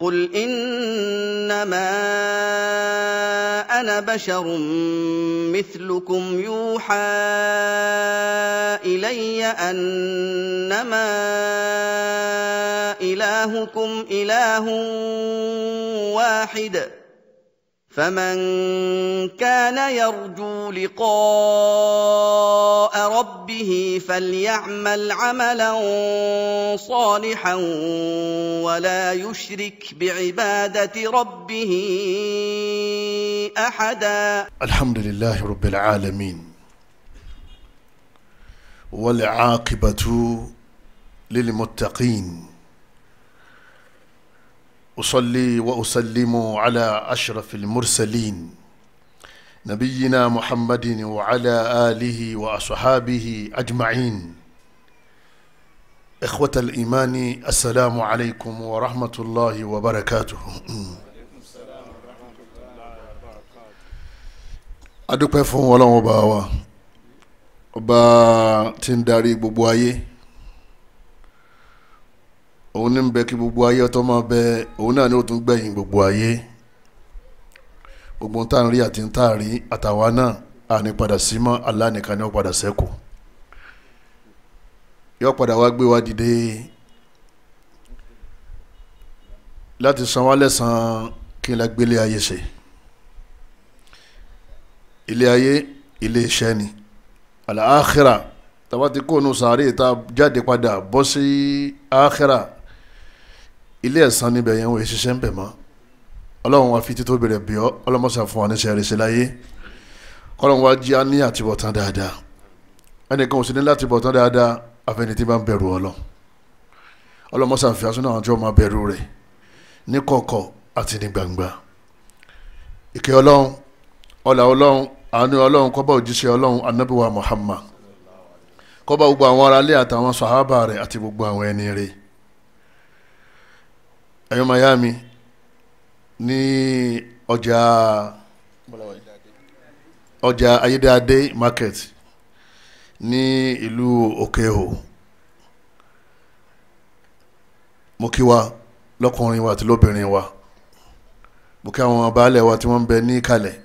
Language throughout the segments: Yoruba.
قل إنما أنا بشر مثلكم يوحى إلي أنما إلهكم إله واحد فمن كان يرجو لقاء ربه فليعمل عملا صالحا ولا يشرك بعبادة ربه أحدا. الحمد لله رب العالمين، والعاقبة للمتقين، أصلي وأسلم على أشرف المرسلين نبينا محمد وعلى آله وأصحابه أجمعين. إخوة الإيمان، السلام عليكم ورحمة الله وبركاته. Adúpẹ́ fún Ọlọ́run ọba wa, ọba tí ń darí gbogbo ayé. Òun ní ń bẹ kí gbogbo ayé ọtọ́ máa bẹ, òun náà ni ó tún gbẹ̀yìn gbogbo ayé. Gbogbo tá à ń rí àti tá à rí àtàwa náà à ní padà sí mọ́, Allah nìkan ni ó padà ṣẹ́kù. Yóò padà wá gbé wa dìde láti san wá lẹ́san kí n la gbélé ayé ṣe. Ilé ayé ilé iṣẹ́ ni. Al-akhirah, tàbá ti kó nu sàárè tá a jáde padà bọ́ sí akhirah, ilé ẹ̀san níbẹ̀ yẹn wọ́n ṣiṣẹ́ ń bẹ̀ mọ́. Ọlọ́run wa fi tító bẹ̀rẹ̀ bí ọ́, ọlọ́mọṣà fún wa ní sẹ́rẹ̀ ṣe láyé, kọ́lọ́run wa jí á ní àtibọ̀tán dáadáa. Ẹnìkan ò sí ní látibọ̀tán dáadáa àfẹni tí bá ń bẹ̀rù Ọlọ́run. Ọlọ́mọṣà fi aṣọ náà tí wọ́n máa bẹ̀rù rẹ̀ ní kọ̀kọ̀ àti ní gbangba. Ìkẹ́ Ọlọ́run, ọlà Ọlọ́run, àánú Ọlọ́run kó bá òjíṣẹ́ Ọlọ́run Ànábì wa Muhammad, kó bá gbogbo àwọn aráalé àtàwọn sàhábà rẹ̀ àti gbogbo àwọn ẹni rẹ̀. Ẹ̀yọ́ mayami ní ọjà Ayédáadé market ní ìlú Òkèhò, mo kí wa lọ́kùnrin wa àti lóbìnrin wa, mo kí àwọn baálẹ̀ wa tí wọ́n ń bẹ ní kalẹ̀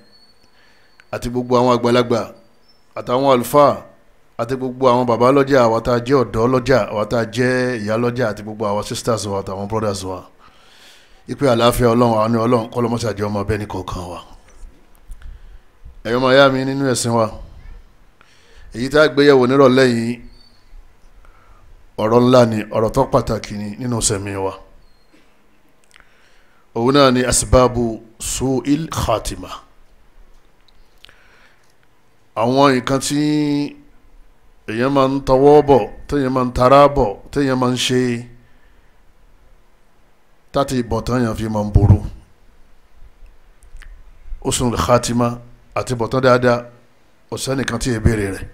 àti gbogbo àwọn àgbàlagbà àtàwọn àlùfáà àti gbogbo àwọn bàbá lọ́jà, àwa tá a jẹ́ ọ̀dọ́ lọ́jà, àwa tá a jẹ́ ìyá lọ́jà àti gbogbo àwọn sisters wa àtàwọn brothers wa. Ipe àlàáfíà Ọlọ́run, àánú Ọlọ́run kọ́lọ́mọ́sá jẹ́ ọmọ abẹ́ni kọ̀ọ̀kan wa. Ẹ̀yọ́ máa yá mi nínú ẹ̀sìn wa, èyí tá a gbé yẹ̀wò nírọ̀lẹ́ yìí ọ̀rọ̀ ńlá ni, ọ̀rọ̀ tó pàtàkì ni nínú sẹ̀mí wa. Òun náà ni asbabu su'il khatima, àwọn nǹkan tí èèyàn máa ń tọwọ́ bọ̀, téèyàn máa ń tara bọ̀, téèyàn máa ń ṣe tàti bọ̀tán yẹn fi máa ń burú. Husnul khatima àti bọ̀tán dáadáa, ọ̀sẹ́ nìkan tí èbèrè rẹ̀.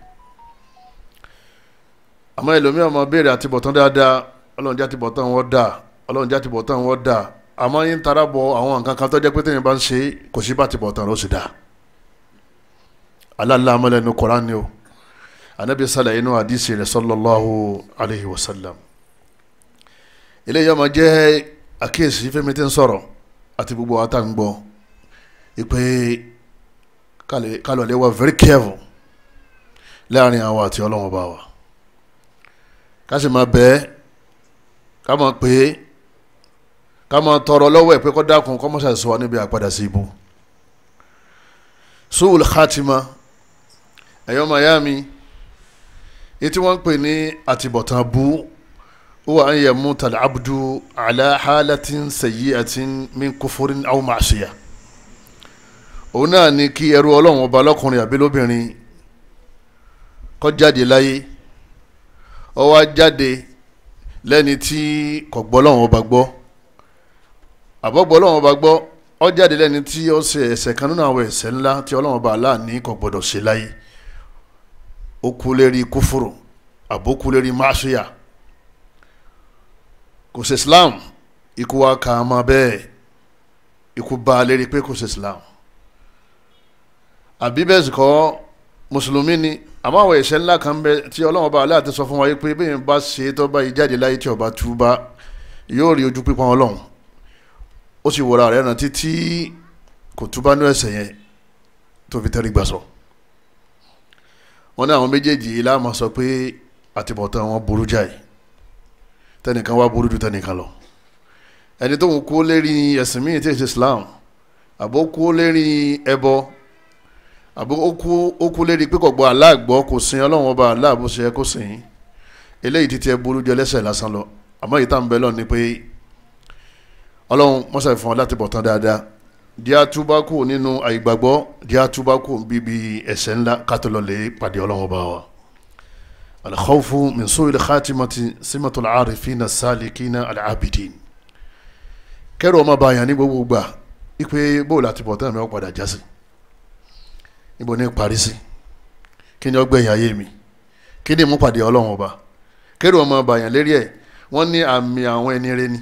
Àmọ́ ẹlòmíràn máa béèrè àti bọ̀tán dáadáa, Ọlọ́run jẹ́ àti bọ̀tán wọn dà, Ọlọ́run jẹ́ àti bọ̀tán wọn dà. Àmọ́ yín tara bọ̀ àwọn nǹkan kan tó jẹ́ pé téèyàn bá ń ṣe kò sí bá ti bọ̀tán ló sì dà. Aláàlá amọ́lẹ́nu Kùránì ni o. Anabi sálẹ̀ inú àdìsí rẹ̀ sallallahu alayhi wa sallam. Eléyìí ọmọ jẹ́ àkíyèsí fẹ́mi tí ń sọ̀rọ̀ àti gbogbo wa tá ń gbọ́ ìpè kálọ̀ lè wà very careful láàrin àwọn àti Ọlọ́run ọba wa. Ká sì máa bẹ́ẹ̀, ká máa pè é, ká máa tọrọ lọ́wọ́ ẹ̀ pé kó dákun kó má ṣe sọ wa níbi àpadà sí ibú. Su'ul khatima, ẹ̀yọ́ mayami, ètí wọ́n ń pè ní àtibọ̀tán bú, huwa an yamuta al-abdu ala halatin sayyi'atin min kufurin aw ma'siyah. Òun náà ni kí ẹrú Ọlọ́run ọba lọ́kùnrin àbí lóbìnrin kó jáde láyé, ó wá jáde lẹ́ni tí kò gbọ́ Ọlọ́run ọba gbọ́, àbọ̀ gbọ́ Ọlọ́run ọba gbọ́, ó jáde lẹ́ni tí ó ṣe ẹ̀ṣẹ̀ kan nínú àwọn ẹ̀ṣẹ̀ ńlá tí Ọlọ́run ọba Allah ní kò gbọ́dọ̀ ṣe láyé. Ó kú lérí kúfúrù àbó kú lérí máṣíyà, kò sí Islam, ikú wa kà á máa bẹ́ẹ̀, ikú bá a lérí pé kò sí Islam. Àbí bẹ́ẹ̀ sì kọ́ mùsùlùmí ni, àmọ́ àwọn ẹ̀ṣẹ̀ ńlá kan bẹ tí Ọlọ́run ọba Allah ti sọ fún wa yìí pé bẹ́ẹ̀ bá ṣe tó bá yìí jáde láyé tí ó bá túbá yóò rí ojú pípọ́n Ọlọ́run. Ó sì wọra rẹ̀ ràn títí kò túbá nú ẹ̀ṣẹ̀ yẹn tó fi tẹ́rí gbà sọ. Wọ́n ní àwọn méjèèjì yìí la máa sọ pé àtibọ̀tán wọn burú jáì, tẹnìkan wá burú ju tẹnìkan lọ. Ẹni tó ń kú lérí ẹ̀sìn míì tí ì ṣe Islam, àbó kú lérí ẹbọ, àbó ó kú lérí pé kò gbọ́ Allah gbọ́, kò sin Ọlọ́run ọba Allah bó ṣe yẹ kó sìn. Eléyìí ti tiẹ̀ burú ju ẹlẹ́ṣẹ̀ lásán lọ. Àmọ́ èyí tá à ń bẹ lọ ni pé Ọlọ́run mọ́sàá fún ọ láti bọ̀ tán dáadáa, di atúbá kù nínú àìgbàgbọ́, di atúbá kù bíbi ẹ̀ṣẹ̀ ńlá kátó lọ lè pàdé Ọlọ́run ọba wa. Al-khawfu min su'il khatimati simatul arifina salikina al-abidin. Kẹ́rù ọmọ bàyàn ní gbogbo gbà ipe bóòlù àti bọ̀tán mi ó padà já sí, níbo ní parí sí, kí ni ọgbẹ̀yìn ayé mi, kí ni mú pàdé Ọlọ́run ọba. Kẹ́rù ọmọ bàyàn lérí ẹ̀, wọ́n ní àmì àwọn ẹni rẹ ni.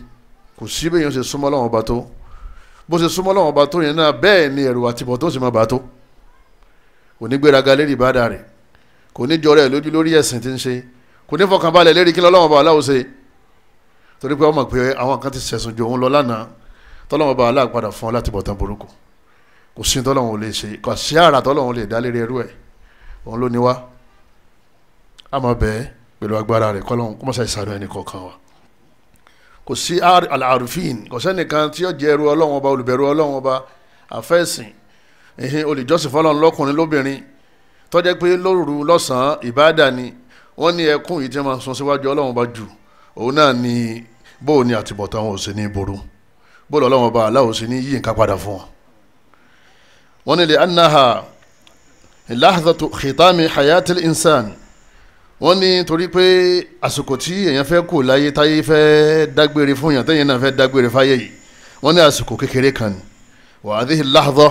Kò sí bẹ́ẹ̀ yẹn ṣe súnmọ́ Ọlọ́run ọba tó, bó ṣe súnmọ́ Ọlọ́run ọba tó yẹn náà bẹ́ẹ̀ ni ẹ̀rù àti bọ̀tán sì máa bà tó. Kò ní gbéraga lérí ìbádà rẹ̀, kò ní jọrọ ẹ̀ lójú lórí ẹ̀sìn tí ń ṣe, kò ní fọkànbalẹ̀ lérí kí Ọlọ́run ọba aláwo ṣe, torí pé wọ́n mọ̀ pé àwọn kan ti ṣẹ̀sùn jù òun lọ lánàá, tọ́lọ́run ọba aláà padà fún ọ láti bọ̀tán burúkú. Kò sí tọ́lọ́run ò lè ṣe, kò sí àrà tọ́lọ́run lè dá lérí ẹrú ẹ̀, òun ló ní wá. A máa bẹ̀ pẹ̀lú agbára rẹ̀ kọ́lọ́run kó má ṣe ìsànú ẹnì kọ̀ọ̀kan wa. Kò sí al-arifin, kò sẹ́nìkan tí ó jẹ́ ẹrú Ọlọ́run ọba, olùbẹ̀rù Ọlọ́run ọba, àfẹ́sìn, olùjọ́sìn fọlọ́run lọ́kùnrin lóbìnrin, tó jẹ́ pé lóru lọ́sàn-án ìbáàdà ni. Wọ́n ní ẹkún yìí tí wọ́n sun síwájú Ọlọ́run ọba jù, òun náà ni bóò ni àtibọ̀tán wọn ò sí ní ború, bóò lọ́lọ́run ọba aláwọ̀ sí ní yí nǹkan padà fún wọn. Wọ́n ní li annaha lahzatu khitami hayatil insan. Wọ́n ní torí pé àsìkò tí èèyàn fẹ́ kú láyé, táyé fẹ́ dágbére fún yàn, téèyàn náà fẹ́ dágbére fáyé yìí, wọ́n ní àsìkò kékeré kan ni. Wa hadhihi lahza,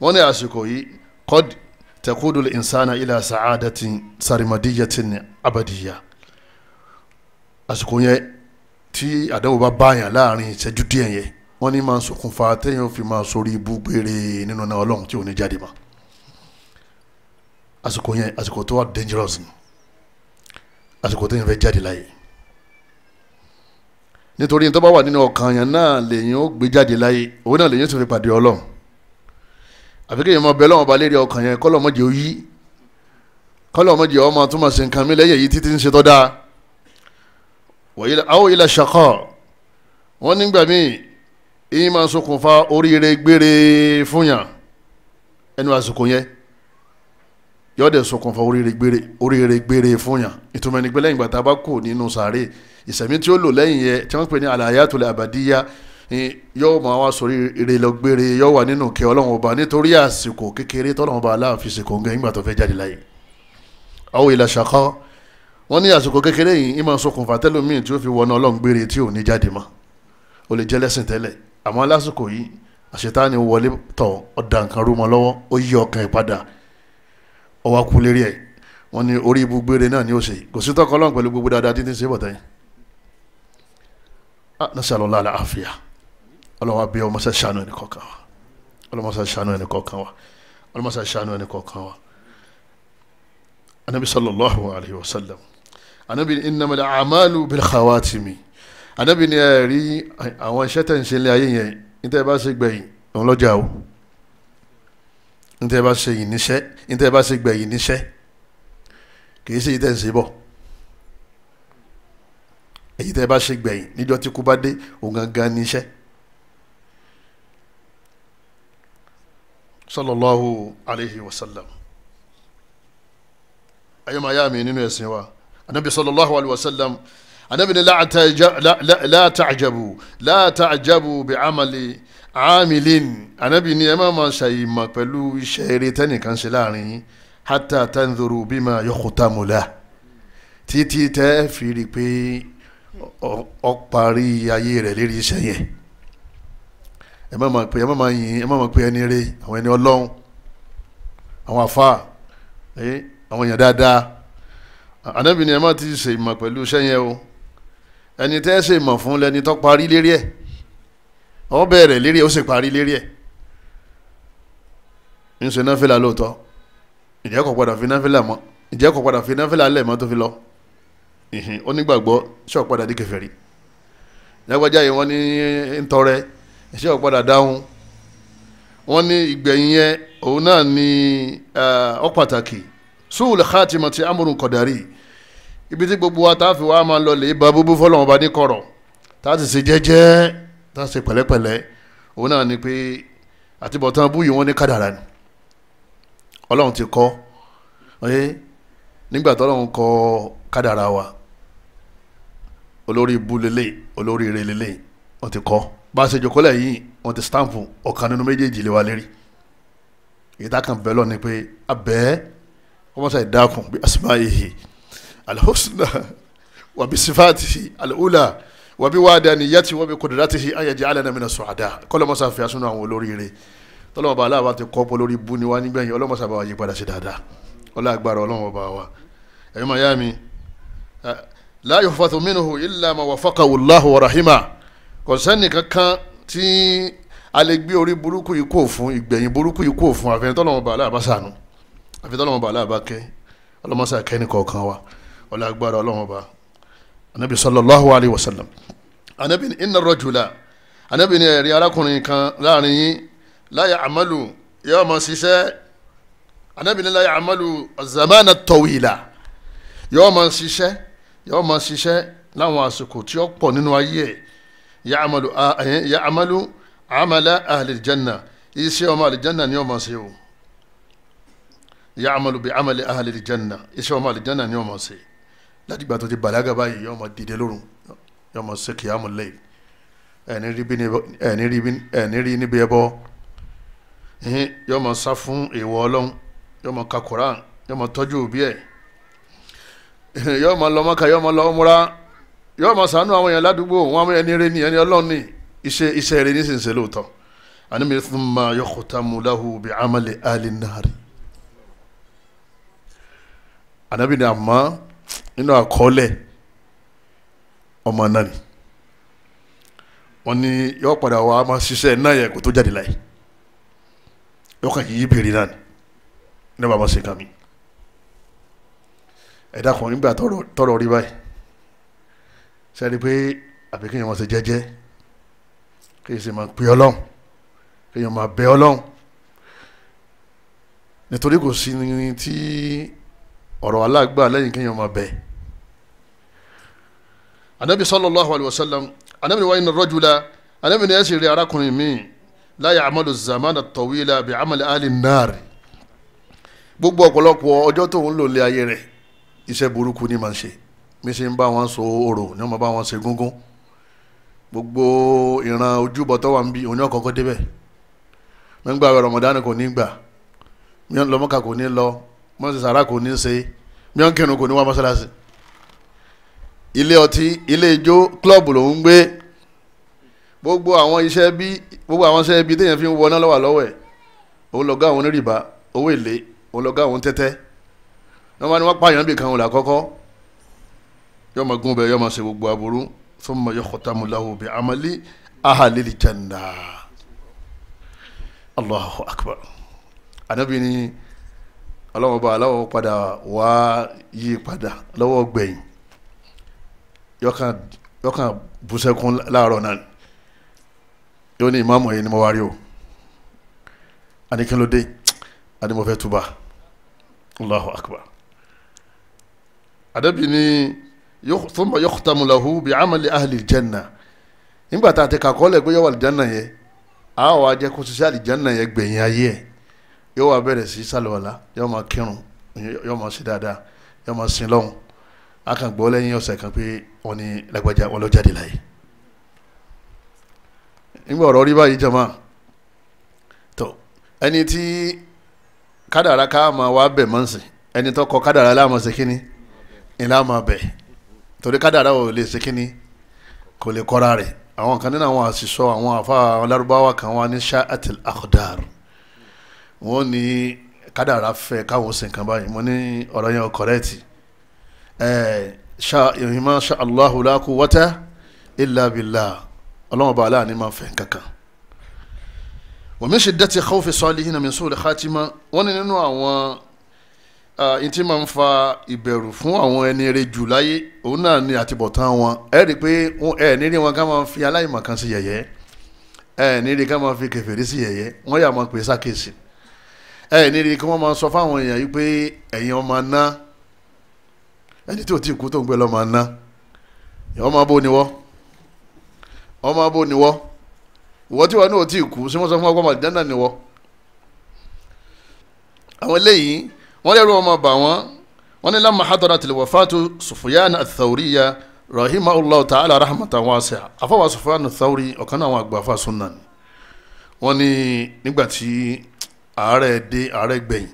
wọ́n ní àsìkò yìí qad taqudu al-insana ila sa'adatin sarmadiyatin abadiyya. Àsìkò yẹn tí àdánwò bá báyàn láàrin ìṣẹ́jú díẹ̀ yẹn, wọ́n ní máa ń ṣokùnfà téèyàn fi máa sórí ibú gbére nínú náà Ọlọ́run tí ò ní jáde mọ́. Àsìkò yẹn àsìkò tó wà dangerous ni, àsìkò téèyàn fẹ́ jáde láyé. Nítorí tó bá wà nínú ọkàn yẹn náà lèyìn ó gbé jáde láyé, òun náà lèyìn ó sì fi pàdé Ọlọ́run. Àfi kéèyàn máa bẹ Ọlọ́run ọba lérí ọkàn yẹn, kọ́lọ́ mọ́jẹ́ ó yí, kọ́lọ́ mọ́jẹ́ ọmọ tó máa ṣe nǹkan mi lẹ́yìn èyí títí ń ṣe tọ́ dáa. Aw ila shaqa, wọ́n nígbà míì èyí máa ṣokùnfà oríire gbére fún yàn ẹnu àsìkò yẹn, yóò dẹ̀ ṣokùnfà oríire gbére fún yàn. Ìtumọ̀ ẹni pé lẹ́yìn ìgbà tá a bá kú nínú sàárè, ìsẹ̀mí tí ó lò lẹ́yìn yẹn tí wọ́n pè ní al-hayatul abadiyya, yóò máa wá sórí ire lọ gbére, yóò wà nínú kẹ́ Ọlọ́run ọba nítorí àsìkò kékeré tọ́lọ́run ọba aláàfin ṣe kòǹgẹ́ nígbà tó fẹ́ jáde láyé. Aw ila shaqa, wọ́n ní àsìkò kékeré yìí ìmọ̀ ṣokùnfà tẹ́lómìn tí ó fi wọná Ọlọ́run gbére tí ò ní jáde mọ́. Ó lè jẹ́ lẹ́sìn tẹ́lẹ̀, àmọ́ lásìkò yìí àṣetáni wọlé tọ̀, ọ̀dà nǹkan rú mọ́ lọ́wọ́, ó yí ọkàn ẹ̀ padà, ó wá kú lérí ẹ̀. Wọ́n ní orí ibú gbére náà ni ó ṣe, kò sí tọkọ Ọlọ́run pẹ̀lú gbogbo dáadáa títí ṣe bọ̀tẹ́ yẹn. Nasallallahu al-afiya. Ọlọ́run abẹ́ ọmọ sẹ́ ṣàánú ẹnì kọ̀ọ̀kan wa, Ọlọ́run sẹ́ ṣàánú ẹnì kọ̀ọ̀kan wa, Ọlọ́run sẹ́ ṣàánú ẹnì kọ̀ọ̀kan wa. Anabi sallallahu alayhi wa sallam, anabi ni innamal a'malu bil khawatimi. Anabi ni ẹ rí àwọn iṣẹ́ tẹ̀ ń ṣe ilé ayé yẹn, níta ẹ bá ṣe gbẹ̀yìn òun lọ́jà o, níta ẹ bá ṣe yìí níṣẹ́, níta ẹ bá ṣe gbẹ̀yìn níṣẹ́, kì í ṣe yìí tẹ̀ ń ṣe bọ̀. Èyí tẹ́ ẹ bá ṣe gbẹ̀yìn níjọ́ tí kú bá dé, òun gangan níṣẹ́. Sallallahu alayhi wa sallam. Ayé mi nínú ẹ̀sìn wa, anabi sallallahu alayhi wa sallam, anabi ni la ta'jabu, la ta'jabu bi amali amilin. Anabi ni ẹ má ma ṣàyìmọ̀ pẹ̀lú iṣẹ́ eré tẹ́nìkan ṣe láàrin yín, hatta tanzuru bima yukhtamu lah, títí tẹ́ fi rí pé ó parí ayé rẹ̀ lérí iṣẹ́ yẹn. Ẹ má ma pè, ẹ má ma yìn, ẹ má ma pè ẹni rere, àwọn ẹni Ọlọ́run, àwọn àfa, àwọn èèyàn dáadáa. Anabi ni ẹ má ti ṣe ìmọ̀ pẹ̀lú iṣẹ́ yẹn o. Ẹni tẹ́ ṣe ìmọ̀ fún lẹni tó parí lérí ẹ̀, ó bẹ̀rẹ̀ lérí ẹ̀, ó sì parí lérí ẹ̀. Ń ṣe náfìlà lóòótọ́, ìjẹ́ kò padà fi náfìlà mọ́, ìjẹ́ kò padà fi náfìlà lẹ̀ mọ́ tó fi lọ. Ó nígbàgbọ́ ṣé ó padà di kèfèrí. Lágbájá yìí wọ́n ní ń tọrẹ, Iṣẹ́ ọ̀padà dáhùn. Wọ́n ní ìgbẹ̀yìn yẹn òun náà ní ó pàtàkì. Su'ul khatimati amrun qadari. Ibi tí gbogbo wa tá a fi wá máa lọ lè ba búbú fọlọ́wọn bá ní kọ̀rọ̀, tá a sì ṣe jẹ́jẹ́, tá a ṣe pẹ̀lẹ́pẹ̀lẹ́, òun náà ni pé àtibọ̀tán búyìí wọ́n ní kádàrá ni Ọlọ́run ti kọ́. Nígbà tó Ọlọ́run kọ kádàrá wa, olórí ibú lélẹ̀, olórí ire lélẹ̀, wọ́n ti kọ́. Bá a ṣe jòkólẹ̀ yìí, wọ́n ti stamp ọ̀kan nínú méjèèjì lé wa lérí. Èyí tá kan bẹ́ẹ̀ lọ ni pé abẹ́ kọ́mọ́sá ìdákun bí asma'ihi alhusna wa bí sifatihi alula wa bí wadaniyati wa bí qudratihi an yaj'alana mina su'ada. Kọ́lọ́mọ́sá fi asúnú àwọn olórí ire tọ́lọ́mọba bá aláàbá ti kọ́ pọ̀ lórí ibú ni wá nígbẹ̀yìn. Ọlọ́mọsá bá wa yí padà sí dáadáa. Ọlá agbára Ọlọ́run ọba wa. Ẹ̀yin máa yá mi, la yuhfathu minhu illa ma wafaqahu Allahu wa rahima. Kò sẹ́ni kankan tí a lè gbé orí burúkú yìí kò fún, ìgbẹ̀yìn burúkú yìí kò fún, àfihàn tọ́lọ́mọba bá aláàbá sànù, àfihàn tọ́lọ́mọba bá aláàbá kẹ́. Ọlọ́mọsá kẹ́ni kọ̀ọ̀kan wa. Ọlá agbára Ọlọ́run ọba. Anabi sallallahu alayhi wa sallam, anabi ni inna rajula, anabi ni ẹ̀rí arákùnrin kan láàrin yín, la ya'malu, yóò máa ṣiṣẹ́. Anabi ni la ya'malu zamana tawila, yóò máa ṣiṣẹ́, yóò máa ṣiṣẹ́ láwọn àsìkò tí ó pọ̀ nínú ayé ẹ̀. Ya'malu amala ahli aljanna, iṣẹ́ ọmọ aljanna ni yóò máa ṣe o. Ya'malu bi amali ahli aljanna, iṣẹ́ ọmọ aljanna ni yóò máa ṣe. Láti ìgbà tó ti bàlágà báyìí, yóò máa dìde lóru, yóò máa ṣe qiyamul layl, ẹ̀ẹ́ni rí níbi ẹbọ, yóò máa sá fún èèwọ̀ Ọlọ́run, yóò máa ka Quran, yóò máa tọ́jú òbí ẹ̀, yóò máa lọ Mákà, yóò máa lọ umra, yóò máa ṣàánú àwọn èèyàn ládùúgbò wọn, àwọn ẹni rẹ ní ẹni Ọlọ́run ní iṣẹ́ rẹ ní sísè lóòótọ́. Àní thumma yukhtamu lahu bi amali ahli nari. Ànábì ní àmọ́ nínú àkọọ́lẹ̀ ọmọ náà ni wọ́n ní yóò padà wá máa ṣiṣẹ́ náà yẹ kó tó jáde láyé, yóò kàn yí bèrè náà ni ní bàbá ṣe kàn mí. Ẹ̀dá kan nígbà tọrọ rí báyìí, sẹ́ni pé àbí kéèyàn máa ṣe jẹ́jẹ́, kéèyàn sì máa pè Ọlọ́run, kéèyàn máa bẹ Ọlọ́run, nítorí kò sí ní tí ọ̀rọ̀ aláàgbà lẹ́yìn kéèyàn máa bẹ. Anabi sallallahu alayhi wa sallam, anabi wa inna rajula, anabi ni ẹ sì rí arákùnrin mi, la ya'malu zamana tawila bi amali ahli an-nar. Gbogbo ọ̀pọ̀lọpọ̀ ọjọ́ tó ń lò lé ayé rẹ̀, iṣẹ́ burúkú ni màá ṣe, mi ṣe ń bá wọn so orò ní wọn bá wọn ṣe gúngún, gbogbo ìran ojúbọ tó wà ń bí òní ọ̀kọ̀ọ̀kọ̀ débẹ̀. Mẹ́ngbà Ramadan kò ní gbà, lọ́mọ́ka kò ní lọ, mọ́sí sàrà kò ní ṣe, mìíràn kò ní wá mọ́sálásí. Ilé ọtí, ilé ijó, klọ́ọ̀bù lòún gbé. Gbogbo àwọn iṣẹ́ bí, gbogbo àwọn iṣẹ́ bí téèyàn fi ń wọná lọ́wọ́ lọ́wọ́ ẹ̀, òun lọ́gá àwọn onírìbá, owó èlé, òun lọ́gá àwọn tẹ́tẹ́. Wọ́n máa ní wọ́n pààyàn bí kan òun là kọ́kọ́. Yóò máa gún bẹ́ẹ̀, yóò máa ṣe gbogbo aburú. Thumma yukhtamu lahu bi amali ahlil janna. Allahu akbar. Ànábì ní Ọlọ́run bá aláwọ̀ padà wá yí padà lọ́wọ́ gbẹ̀yìn, yọkàn bùsẹ̀kún láàárọ̀ náà, yóò ní ìmáàmù yìí ni mo wá rí o, àníkínlódé, àní mo fẹ́ túbà. Allahu akbar. Ànábì ní thumma yukhtamu lahu bi amali ahli janna. Nígbà tá a ti kàkọ́lẹ̀ pé yóò wà àlìjánà yẹn, a wà jẹ́ kó ṣiṣẹ́ àlìjánà yẹn gbẹ̀yìn ayé ẹ̀, yóò wá bẹ̀rẹ̀ sí sàlùwàlá, yóò máa kírun, yóò máa ṣe dáadáa, yóò máa sin lọ́hùn. A kàn gbọ́ lẹ́yìn ọ̀sẹ̀ kan pé wọ́n ní lágbájá wọn ló jáde láyé. Nígbà ọ̀rọ̀ rí báyìí jama tó, ẹni tí kádàrá ká máa wá bẹ̀ máa ń sìn, ẹni tó kọ kádàrá láàmú ṣe kínní ìlà máa bẹ̀, torí kádàrá ò lè ṣe kínní, kò lè kọ́ra rẹ̀. Àwọn kan nínú àwọn àṣìṣọ àwọn àfa àwọn Lárúbáwá kan wà ní sha'atil akhdar, wọ́n ní kádàrá fẹ́ káwọn ṣe nǹkan báyìí. Mo ní ọ̀rọ̀ yẹn kọ̀rẹ́ẹ̀tì. Ma sha Allahu la quwwata illa billah. Ọlọ́wọ́n bá aláàánú máa fẹ́ kankan. Wa min shiddati khawfi salihina min su'il khatima. Wọ́n ní nínú àwọn ìtí máa ń fa ìbẹ̀rù fún àwọn ẹni rere jù láyé, òun náà ni àtibọ̀tán wọn. Ẹ rí i pé ẹ ní rí wọn ká máa fi aláìmọ̀kan sí yẹ̀yẹ́, Ẹ ní rí ká máa fi kèfèrí sí yẹ̀yẹ́, wọ́n yà máa pè sákèsì. Ẹ ní rí kí wọ́n máa sọ fáwọn èèyàn yìí pé ẹ̀yin ọmọ ná, ẹni tí ò tí ì kú tó ń gbé lọ́mọ ná, ọmọ abó ni wọ́, ọmọ abó ni wọ́, ìwọ tí wọn ní ò tí ì kú sí wọ́n sọ fún ọgbọ́n màdìjánà ni wọ́. Àwọn eléyìí wọ́n lẹ́rù ọmọ bà wọ́n. Wọ́n ní lamma hadaratil wafatu Sufyan ath-Thawriya rahimahullahu ta'ala rahmatan wasi'a. Àfọwọ́ Sufyan ath-Thawri ọ̀kan náà àwọn àgbà afa sunna ni. Wọ́n ní nígbà tí àárẹ̀ dé, àárẹ̀ gbẹ̀yìn,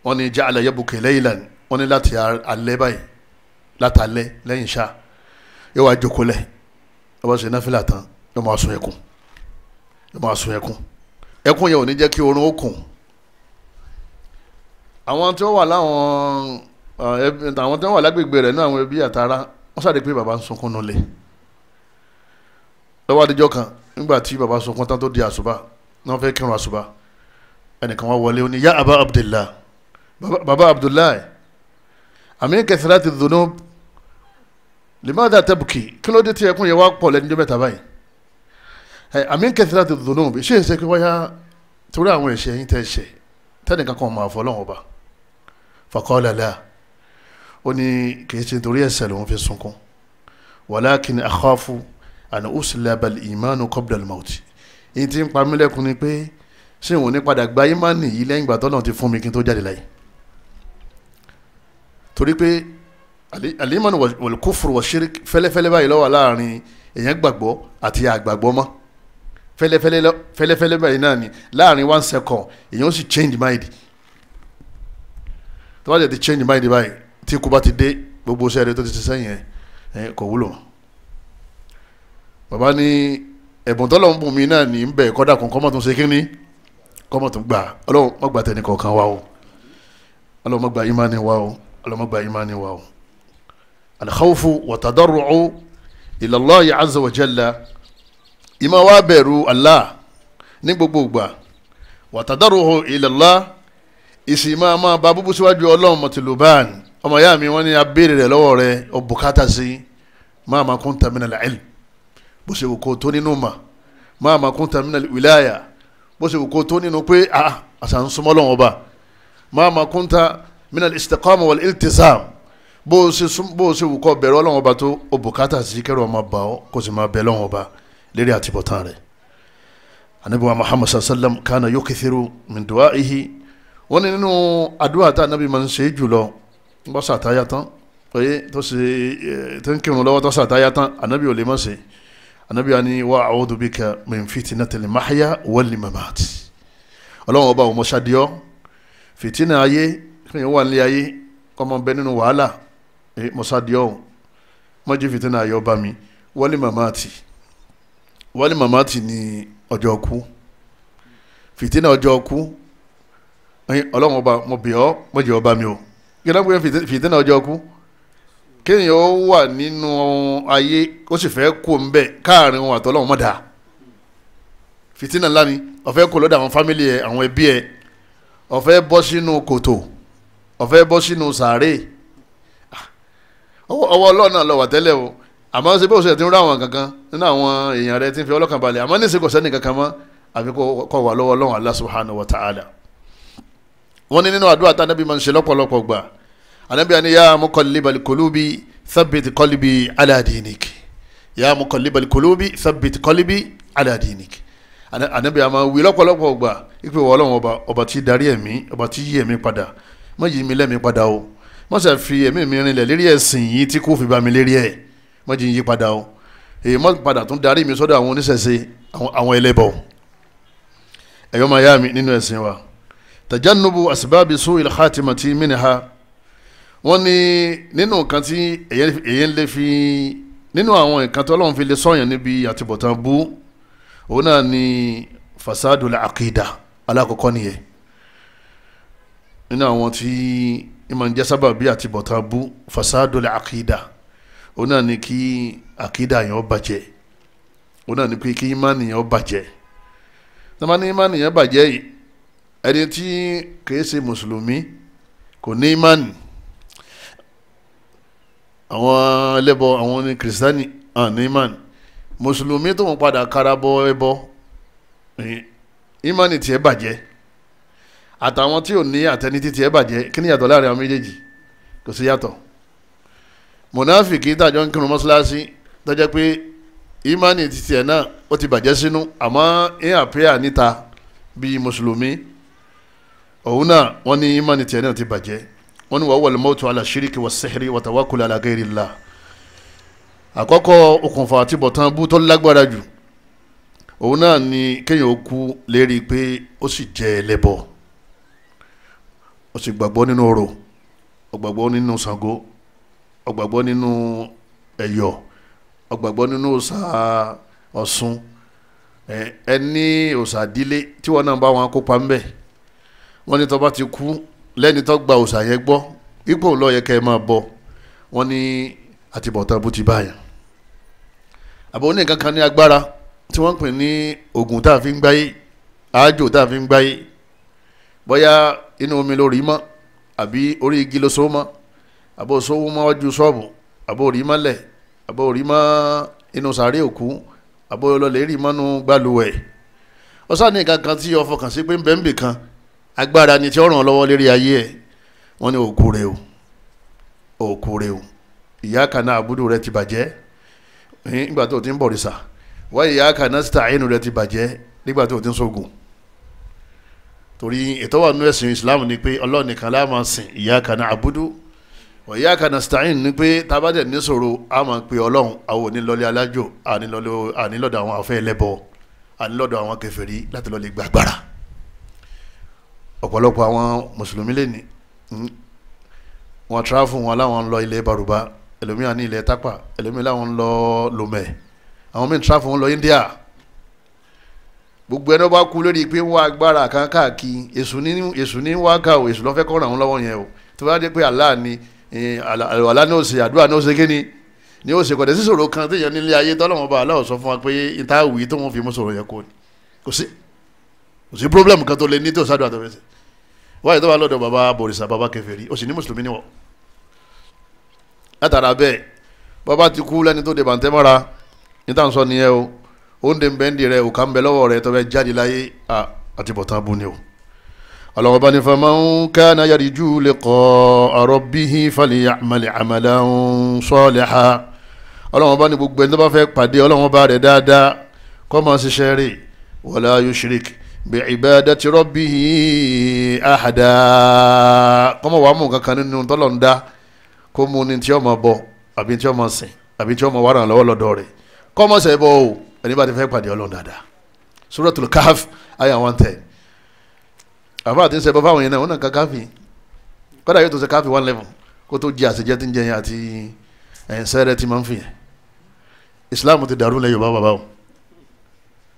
wọ́n ní ja'ala yabki laylan, wọ́n ní láti alẹ́ báyìí, látàlẹ́ lẹ́yìn ṣá yóò wá jókòó lẹ̀, yóò wá ṣe náfìlà tán, yóò máa sun ẹkún, yóò máa sun ẹkún. Ẹkún yẹn ò ní jẹ́ kí oorun ó kùn. Àwọn tí wọ́n wà láwọn àwọn tí wọ́n wà lágbègbè rẹ̀ ní àwọn ẹbí àtàrà, wọ́n sáré pé bàbá ń sunkún nulẹ̀. Lọ́wọ́ adijọ́ kan nígbà tí bàbá sunkún tán tó di àṣùbà, wọ́n fẹ́ kírun àṣùbà, ẹnìkan wá wọlé, ó ní ya aba abdullah, baba abdullah, àmì kathrati dhunub limadha tabki, kí ló dé tí ẹkún yẹn wá pọ̀ lẹ́nu mẹ́ta báyìí? Àmì kathrati dhunub, ṣé èsè pé wáyà torí àwọn ẹ̀ṣẹ̀ yín tẹ́ ṣẹ̀ tẹ́nìkan kan máa fọ́ lọ́wọ́ bá? Faqala la, ó ní kìí ṣe torí ẹ̀ṣẹ̀ lòun fi sunkún, walakin akhafu an uslaba al-imanu qabla al-maut. Èyí tí ń pa mí lẹ́kùn ni pé ṣé òun ní padà gba ìmánì yìí lẹ́yìn ìgbà tọ́lọ́run ti fún mi kí n tó jáde láyé? Torí pé al-imanu wal-kufru wash-shirk fẹ́lẹ́fẹ́lẹ́ báyìí ló wà láàrin èèyàn gbàgbọ́ àti àgbàgbọ́ mọ́. Fẹ́lẹ́fẹ́lẹ́ báyìí náà ni láàrin 1 second èèyàn ó sì change mind. Tó bá ti change mind báyìí, tí ikú bá ti dé, gbogbo iṣẹ́ rẹ̀ tó ti ṣe sẹ́yìn ẹ̀ kò wúlò. Bàbá ní ẹ̀bùn tọ́lọ̀ ń bùn mí náà ní bẹ̀ kọ́dà kún kọ́mọ̀ tún ṣe kínní, kọ́mọ̀ tún gbà. Ọlọ́run má gbà tẹnì kọ̀ọ̀kan wa o, Ọlọ́run má gbà ìmánì wa o, Ọlọ́run má gbà ìmánì wa o. Al-khawfu wa tadarru'u ila Allahi azza wa jalla, ìmọ̀ wa bẹ̀rù Allah ní gbogbo ìgbà, wa tadarru'u ila Allah, ìsì máa máa ba búbú síwájú Ọlọ́run mọ̀tìlúbàn. Ọmọ ìyá mi, wọ́n ní abéèrè rẹ̀ lọ́wọ́ rẹ̀, ọ bùkátà sí ma ma kunta minal ilm, bó ṣe wù kó tó nínú mà, ma ma kunta minal wilaya, bó ṣe wù kó tó nínú pé àṣà ń súnmọ́ Ọlọ́run ọba, ma ma kunta minal istiqama wal iltizam, bó ṣe wù kó bẹ̀rù Ọlọ́run ọba tó, ọ bùkátà sí kẹrù ọmọ bá ọ kó sì máa bẹ Ọlọ́run ọba lérí àtibọ̀tán rẹ̀. Ànábì wa Muhammad sallam kana yukthiru min du'aihi, wọ́n ní nínú àdúrà tá ànábì máa ń ṣe jùlọ, bó ṣàtáyà tán, oye tó ṣe tó ń kírun lọ́wọ́ tó ṣàtáyà tán, ànábì ò lè má ṣe. Ànábì wa ní wa a'udhu bika min fitnatil mahya wal mamat. Ọlọ́run ọba òun ṣàdíọ́ fìtínà ayé, kéèyàn wà nílé ayé kọ́ máa bẹ nínú wàhálà, mọ̀ṣádìọ́ mọ́jí fìtínà ayé ọba mi, wal mamati, wal mamati ní ọjọ́ kú, fìtínà ọjọ́ kú. Ọlọ́run ọba mo bẹ̀ ọ́ mọ́jì ọba mi o. Kí ló ń pè fìtínà ọjọ́ kú? Kéèyàn ó wà nínú ayé ó sì fẹ́ kó ń bẹ̀ káàrin òun àtọ́lọ́run mọ̀ dáa. Fìtínà ńlá ni. Ó fẹ́ kó lọ́dọ̀ àwọn fámìlì ẹ̀, àwọn ẹbí ẹ̀, ó fẹ́ bọ́ sínú kòtò, ó fẹ́ bọ́ sínú sàárè. Ọwọ́ Ọlọ́run náà lọ wà tẹ́lẹ̀ o, àmọ́ ṣe bí ó ṣe ti ń rá àwọn kankan nínú àwọn èèyàn rẹ tí ń fi ọlọ́kàn balẹ̀, àmọ́ níṣẹ́ kò sẹ́ni kankan mọ́ àfi kó wà lọ́wọ́ Ọlọ́run Allah subhanahu wa ta'ala. Wọ́n ní nínú àdúrà tá anábì máa ń ṣe lọ́pọ̀lọpọ̀ gbà, anábì àní ya muqallibal qulubi thabbit qalbi ala dinik, ya muqallibal qulubi thabbit qalbi ala dinik. Anábì àmà wí lọ́pọ̀lọpọ̀ gbà ipe wọ́n Ọlọ́run ọba, ọba tí darí ẹ̀mí, ọba tí yí ẹ̀mí padà, má yí mi lẹ́mí padà o, má ṣe fi ẹ̀mí mi rinlẹ̀ lérí ẹ̀sìn yìí tí kò fi bá mi lérí ẹ̀, má jí yí padà o, èyí má padà tún darí mi sọ́dọ̀ àwọn oníṣẹ̀ṣe, àwọn ẹlẹ́bọ. Ẹ̀yọ́ máa yá mi nínú ẹ̀sìn wa, tajannubu asbabi su'il khatimati minha. Wọ́n ní nínú nǹkan tí èyàn lè fi nínú àwọn nǹkan tó Ọlọ́run fi lè sọ̀yàn níbi àtibọ̀tán bú, òun náà ni fasadul aqida alákọ̀ọ́kọ́ nìyẹn. Nínú àwọn tí ìmọ̀ ń jẹ́ sábàbí àtibọ̀tán bú, fasadul aqida, òun náà ni kí àkídà yẹn ó bàjẹ́, òun náà ni pé kí ìmánì yẹn ó bàjẹ́. Tọ́mọ ní ìmánì yẹn bàjẹ́ yìí, ẹni tí kìí ṣe mùsùlùmí kò ní ìmánì, àwọn ẹlẹ́bọ, àwọn ní kìrìsìtánì ní ìmánì, Mùsùlùmí tó ń padà karabọ ẹbọ, ìmánì tiẹ̀ bàjẹ́, àtàwọn tí ò ní àtẹni tí tiẹ̀ bàjẹ́, kí ni yàtọ̀ láàrin àwọn méjèèjì? Kò sí yàtọ̀. Mùnáfìkì tàjọ ń kírun mọ́ṣáláṣí tó jẹ́ pé ìmánì ti tiẹ̀ náà ó ti bàjẹ́ sínú, àmọ́ ń àpẹ́yà níta bíi mùsùlùmí, òun náà wọ́n ní ìmánì tiẹ̀ náà ti bàjẹ́. Wọ́n ní wàá wal mautu ala shiriki wa sihri wa tawakkul ala ghayrillah. Àkọ́kọ́ okùnfà àti bọ̀tán bú tó lágbára jù, òun náà ni kéèyàn ó kú lérí pé ó sì jẹ́ ẹlẹ́bọ, ó sì gbàgbọ́ nínú orò, ó gbàgbọ́ nínú Ṣàngó, ó gbàgbọ́ nínú Ẹ̀yọ̀, ó gbàgbọ́ nínú òòṣà Ọ̀ṣun, ẹni òòṣà dílé tí wọ́n náà bá wọn kópa ń bẹ̀. Wọ́n ní tó bá ti kú lẹ́ni tó gba òòṣà yẹn gbọ́, ipò ló yẹ kẹ́ ẹ máa bọ. Wọ́n ní àtibọ̀tán bó ti báyà. Àbọ̀ oníkan kan ní agbára tí wọ́n ń pè ní oògùn tá a fi ń gbáyé, àájò tá a fi ń gbáyé, bóyá inú omi lórí mọ́, àbí orí igi ló so mọ́, àbò sówó mọ́ wájú ṣọ́ọ̀bù, àbò rí mọ́lẹ̀, àbò rí mọ́ inú sàárè òkú, àbò lọlẹ̀ rí mọ́nú gbàlúwẹ̀. Ọ̀sán ní nǹkan kan tí o fọkàn sí pé ń bẹ ń bì kan, agbára ni tí ó ràn ọ́ lọ́wọ́ lérí ayé ẹ̀. Wọ́n ní òkú rẹ̀ o, òkú rẹ̀ o, iyyaka na'budu rẹ̀ ti bàjẹ́ nígbà tó o ti ń bọ̀rìṣà, wa iyyaka nasta'inu rẹ̀ ti bàjẹ́ nígbà tó o ti ń sógun. Torí ètò wà nínú ẹ̀sìn Islam ni pé Ọlọ́run nìkan la máa sìn, iyyaka na'budu wa iyyaka nasta'in ni pé tá a bá dẹ̀ níṣòro a máa pe Ọlọ́run, àwọn onílọ́lé alájò, ànílọ́dọ̀ àwọn afẹ́ ẹlẹ́bọ, ànílọ́dọ̀ àwọn kèfèrí láti lọ́ọ́ lè gbàgbára. Ọ̀pọ̀lọpọ̀ àwọn mùsùlùmí lè ní wọn tráfù wọn láwọn ń lọ ilẹ̀ Barùbá, ẹlòmíràn ní ilẹ̀ Tápà, ẹlòmíràn láwọn ń lọ Lomé, àwọn míì tráfù wọn lọ India. Gbogbo ẹni bá kú lórí pé wọ́n agbára kan káàkiri, èṣù ní wá ká o, èṣù ló fẹ́ kọ́ ràn wọ́n lọ́wọ́ yẹn o. Tó bá dé pé Allah ni Allah ní ó ṣe àdúrà ní ó ṣe kíni ní ó ṣe, kọ̀dẹ̀ sí ṣòro kan téèyàn nílé ayé tọ́lọ́wọ́n bá Allah sọ fún wa pé ìta wì tó wọ́n fi mú sọ̀rọ̀ yẹn kó ni. Kò sí problem kan tó lè ní tó ṣàdúrà tó fẹ́ ṣe. Wáyé tó bá lọ́dọ̀ bàbá bòrìṣà, bàbá kèfèrí, ó sì ní mùsùlùmí níwọ̀. Látara bẹ́ẹ̀, bàbá ti kú lẹ́ni tó de bàǹtẹ́ mọ́ra, níta ń sọ nìyẹn o, ó ń de bẹ́ndì rẹ, òkà ń bẹ lọ́wọ́ rẹ tó fẹ́ jáde láyé, àti bọ̀tán bú ni o. Ọlọ́wọ́ bá ní faman kana yarju liqa'a rabbihi falya'mal 'amalan salihan. Ọlọ́wọ́ bá ní gbogbo ẹni tó bá fẹ́ pàdé Ọlọ́wọ́ bá rẹ̀ dáadáa, kó máa ṣiṣẹ́ rẹ̀, wala yushrik bi'ibadati rabbihi ahada. Kó máa wàá mú kankan nínú tọ́lọ̀ ń dá, kó mú ní tí ó máa bọ, àbí tí ó máa sìn, àbí tí ó máa wà ràn lọ́wọ́ lọ́dọ̀ rẹ̀, kó máa ṣẹbọ o, ẹni bá ti fẹ́ pàdé Ọlọ́run dáadáa. Suratul Kahf aya 110. Àbá àti ṣẹbọ fáwọn yẹn náà, wọn náà ka káfí, kọ́dà yóò tó ṣe káfí 111 kó tó jẹ àṣejẹ tí ń jẹ yẹn àti ẹ̀ǹsẹ̀rẹ̀ tí máa ń fi yẹn. Islam ti dàrú lẹ́yìn Yorùbá bàbá o.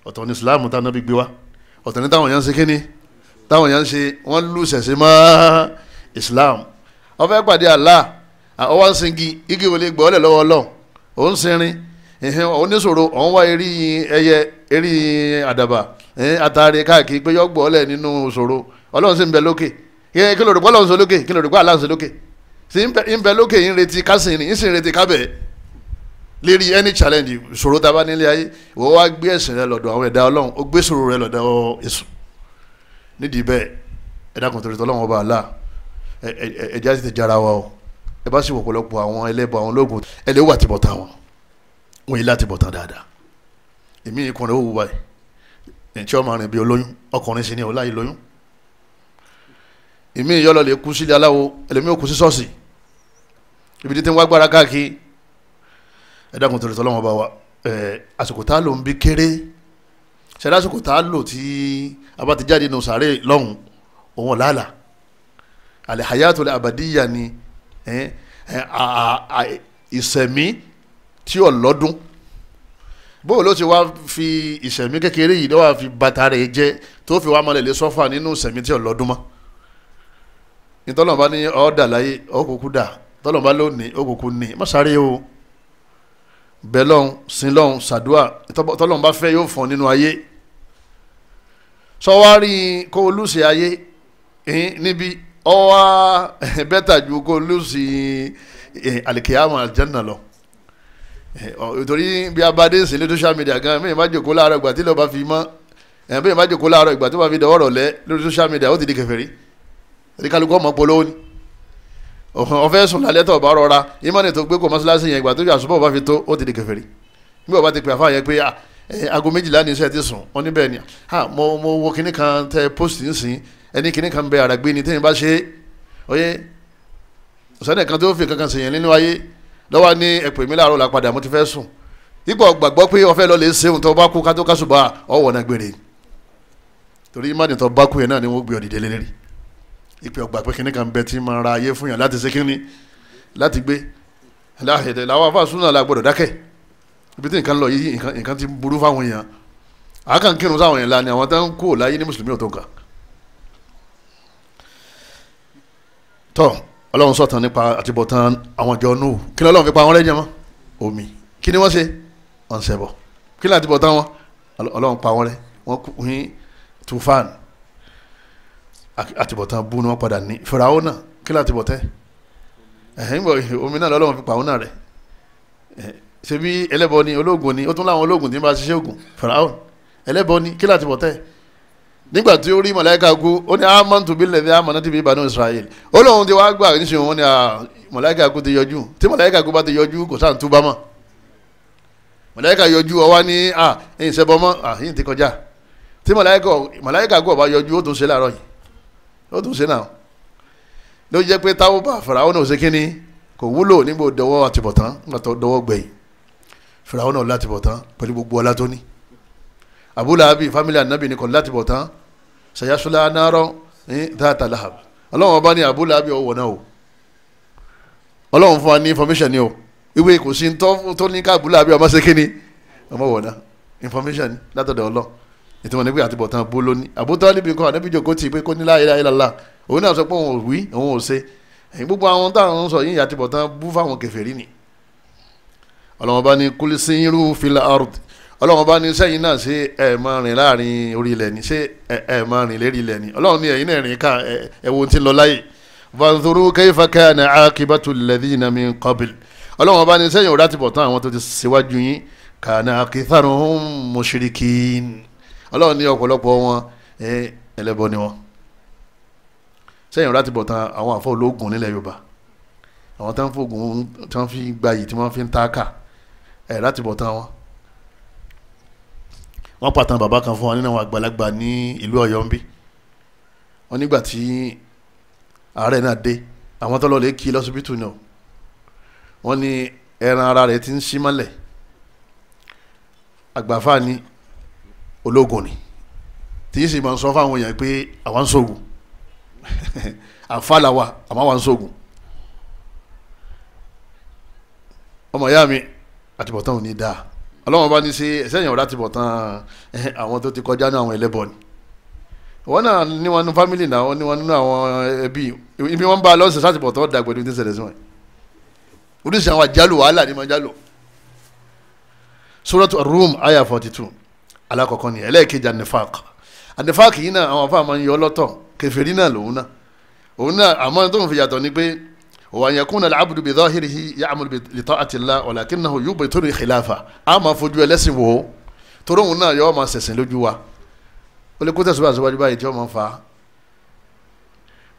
Ọ̀tọ̀ ní Islam tá náà bí gbé wa, ọ̀tọ̀ ní táwọn yẹn ń ṣe kíni, táwọn yẹn ń ṣe, wọ́n lù ṣẹ̀ṣẹ̀ mọ́ Islam. Ó fẹ́ pàdé Allah, ó wá ń singi igi wọlé gbọ́ ọ́lẹ̀ lọ́wọ́ Ọlọ́run, ó ń sinrin, oníṣòro, òun wá eré ẹyẹ, eré àdàbà, àtàrí káàkiri pé yọ gbọ́ ọ́lẹ̀ nínú ṣòro. Ọlọ́run sì ń bẹ lókè. Kí ló rò pé Ọlọ́run sọ lókè? Kí ló rò pé Allah sọ lókè? Sì ń bẹ lókè, ń retí kásìn ní, ń sì ń retí kábẹ̀ lérí any challenge ìṣòro tá a bá nílé ayé. Ìwọ wá gbé ẹ̀sìn rẹ lọ́dọ̀ àwọn ẹ̀dá Ọlọ́run, ó gbé ìṣòro rẹ lọ́dọ̀ Èṣù. Nídìí bẹ́ẹ̀, ẹ̀dá kan torí tọ́lọ́run ọba Allah, ẹ̀já sì ti jára wa o. Ẹ bá sì wọ̀pọ̀lọpọ̀ àwọn ẹlẹ́bọ, àwọn ológun, ẹ lè wà tìbọ̀tán wọn, wọ́n yìí láti bọ̀tán dáadáa. Èmi ìkùnrin ó wù báyìí, ẹ̀ǹtí ọmọ rìn bí olóyún, ọkùnrin sì ni ọ̀la yìí lóyún. Èmi ìyọ́lọ̀ lè kú sílé aláwo, ẹlẹ́mi ò kú sí ṣọ́ọ̀ṣì, ibi tí ń wá gbára káàkiri. Ẹ dákun torí tọ́lọ́wọ́n bá wa, àsìkò tá a lò ń bí kéré. Ṣẹlẹ̀ àsìkò tá a lò tí a bá ti jáde nù sàárè lọ́hùn, òun ọ̀làlà al-hayatul abadiyya ni ìsẹ̀mí tí ò lọ́dún. Bóò ló ti wá fi ìsẹ̀mí kékeré yìí lọ́wọ́ fi bàtà rẹ̀ jẹ́ tó fi wá mọ́lẹ̀ lé sọ́fà nínú ìsẹ̀mí tí ò lọ́dún mọ́. Ìtọ́lọ́mọba ní ọ̀ọ́dà láyé ọ̀kùnkùn dà, tọ́lọ́mọba lónìí ọ̀kùnkùn ní má sáré o, bẹ́lọ́n sinlọ́n sàdúà, tọ́lọ́mọba fẹ́ yóò fọ́n nínú ayé. Sọwárí kó olùsè ayé níbi ọwá bẹ́tà ju kó olùsè alikiyama aljanna lọ. Torí bí abadé ń sìn ní social media gan, mẹ́rin bá jòkó láàárọ̀ ìgbà tí lọ́ọ́ bá fi mọ́, mẹ́rin bá jòkó láàárọ̀ ìgbà tó bá fi dọwọ́ rọ̀lẹ́ lórí social media, ó ti di kèfèrí. Ẹ̀rí kálukú ọmọ polówó ni. Ọ̀fẹ́ sùn lálẹ́ tó bá rọra, ìmọ̀ni tó gbé kó mọ́ṣáláṣí yẹn ìgbà tó yà sùpọ̀ bá fi tó, ó ti di kèfèrí. Nígbà bá ti pè àfáà yẹn pé aago 12 ní iṣẹ́ ti sùn, wọ́n níbẹ̀ ni mo wo kinní kan tẹ post nísìn, ẹni kinní kan bẹ àràgbé ni tẹ́yìn bá ṣe é, oyè ọ̀sán kan tó fi kankan sèyàn nínú ayé lọ́wọ́ ní ẹ̀pẹ̀ mi láàárọ̀ làpadà mo ti fẹ́ sùn. Ipò gbàgbọ́ pé ọ̀fẹ́ lọ lè ṣeun tó bá kú kátó kásùbà ọ̀wọ̀ náà gbére, torí ìmọ̀ni tó bá kú yẹn náà ni wọ́n gbé ọ̀dìdẹ lélẹ́rì. Ipò ọgbà pé kinní kan bẹ tí máa ra ayé fún yàn láti ṣe kinní láti gbé láàyè làwọn afáàsùn náà la gbọ́dọ̀ dákẹ́. Ibi tí nǹkan lọ yìí nǹkan ti burú fáwọn èèyàn, àákàn kírun sáwọn èèyàn la ni àwọn tó ń kú láyé ní mùsùlùmí ò tó nǹkan. Tọ́ Ọlọ́run sọ̀tàn nípa àtibọ̀tán àwọn ìjọ Núhù. Kí ni Ọlọ́run fi pa wọn rẹ́ jẹ́ mọ́? Omi. Kí ni wọ́n ṣe? Wọ́n ń ṣẹbọ. Kí ni àtibọ̀tán wọn? Ọlọ́run pa wọn rẹ́, wọ́n kú ní tufan. Àtibọ̀tán bú ni wọ́n padà ní. Fáráò kí ni àtibọ̀tán? Ẹ̀hìn omi náà lọ́lọ́run fi pa wọn náà rẹ́. Ṣebí ẹlẹ́bọ ni, ológun ni, ó tún láwọn ológun tí ń bá ṣiṣẹ́ ògùn. Fáráò ẹlẹ́bọ ni, kí láti bọ̀ tẹ́? Nígbà tí ó rí màláíkà kú, ó ní amantu billadhi amanat bihi banu Israel. Ó lóun ti wá gbà níṣẹ́ wọn ni màláíkà kú ti yọjú. Tí màláíkà kú bá ti yọjú kò sáà ń túbá mọ́. Màláíkà yọjú ọwá ní ẹ̀yìn ṣẹbọ mọ́, yìí ti kọjá. Tí màláíkà kú ọba yọjú, ó tún ṣe láàárọ̀ yìí, ó tún ṣe náà. Ló jẹ́ pé táwọn bá Fáráò náà ṣe kíní kò wúlò nígbà dọwọ́ àtibọ̀tán, nígbà tó dọwọ́ gbẹ̀yìn. Fáráò náà láti bọ̀ tán pẹ̀lú gbogbo ọlá tó ní. Abu Lahabi fámílì ànábì ní kò láti bọ̀ tán. Sayasula nárọ̀ ní dhata lahab. Ọlọ́run ọba ní Abu Lahabi ọwọ́ náà o. Ọlọ́run fún wa ní information ni o. Ìwé kò sí tó ní ká Abu Lahabi ọmọ ṣe kíni ọmọ wọ̀ náà. Information ni látọ̀dọ̀ Ọlọ́run. Ìtumọ̀ ní pé àti bọ̀ tán bó lóní. Abu Talib kọ́ ànábì jókòó tì pé kó ní la ilaha illallah. Òun náà sọ pé òun ò wí, òun ò ṣe. Gbogbo àwọn táwọn sọ yìí àti bọ̀ tán bú fáwọn kèfèrí ni. Ọlọ́run bá ní kul siru fil ard. Ọlọ́run bá ní sẹ́yìn náà ṣe ẹ̀ máa rìn láàrin orí ilẹ̀ ni, ṣé ẹ̀ máa rìn lérí ilẹ̀ ni. Ọlọ́run ní ẹ̀yin náà rìn ká ẹ̀ wo ti lọ láyè. Fanzuru kayfa kana aqibatu alladhina min qabl. Ọlọ́run bá ní sẹ́yìn òrà ti bọ̀ tán àwọn tó ti ṣíwájú yín, kana aktharuhum mushrikin. Ọlọ́run ní ọ̀pọ̀lọpọ̀ wọn ẹlẹ́bọ ni wọn. Sẹ́yìn òrà ti bọ̀ tán àwọn àfọ ológun nílẹ̀ Yorùbá, àwọn tán fògùn tán fi gbayì tí wọ́n fi ń táàkà ẹ̀ láti bọ̀ tán wọn. Wọ́n pàtàn bàbá kan fún wa nínú àwọn àgbàlagbà ní ìlú Ọ̀yọ́ ń bí. Wọ́n nígbà tí àárẹ̀ náà dé, àwọn tó lọ lè kí lọ́sibítù náà, wọ́n ní ẹran ara rẹ̀ ti ń ṣí mọ́lẹ̀. Àgbàfà ni, ológun ni, tí yìí sì máa ń sọ fáwọn èèyàn pé àwọn ń ṣoògùn. Àfa làwà àmọ́ àwọn ń ṣoògùn. Ọmọ ìyá mi, àtibọ̀tán ò ní dáa. Ọlọ́run bá ní ṣe ẹ̀sẹ̀yìn ọ̀rá àtibọ̀tán àwọn tó ti kọjá ní àwọn ẹlẹ́bọ ni. Wọ́n náà ní wọn nínú fámìlì náà, wọ́n ní wọn nínú àwọn ẹbí. Ibi wọn bá a lọ́sẹ̀ sátìbọ̀tán ọ̀dà pẹ̀lú tí ń ṣẹlẹ̀ sí wọn. Oríṣi àwọn àjálù wàhálà ni máa jálù. Suratu Ar-Rum aya 42 alákọ̀ọ́kọ́ ni. Ẹlẹ́ẹ̀kejì an-nifaq. An-nifaq yìí náà àwọn afáà máa ń yọ lọ́tọ̀, kèfèrí náà lòun náà. Òun náà àmọ́ tó ń fi yàtọ̀ ni pé wa an yakuna al-abdu bi dhahirihi ya'malu li ta'ati Allah walakinahu yubtilu khilafa. A máa fojú ẹlẹ́sìn wò ó, torí òun náà yọ máa ṣẹ̀sìn lójú wa. Ó lè kó tẹ̀síwájú síwájú báyìí tí ó máa fa,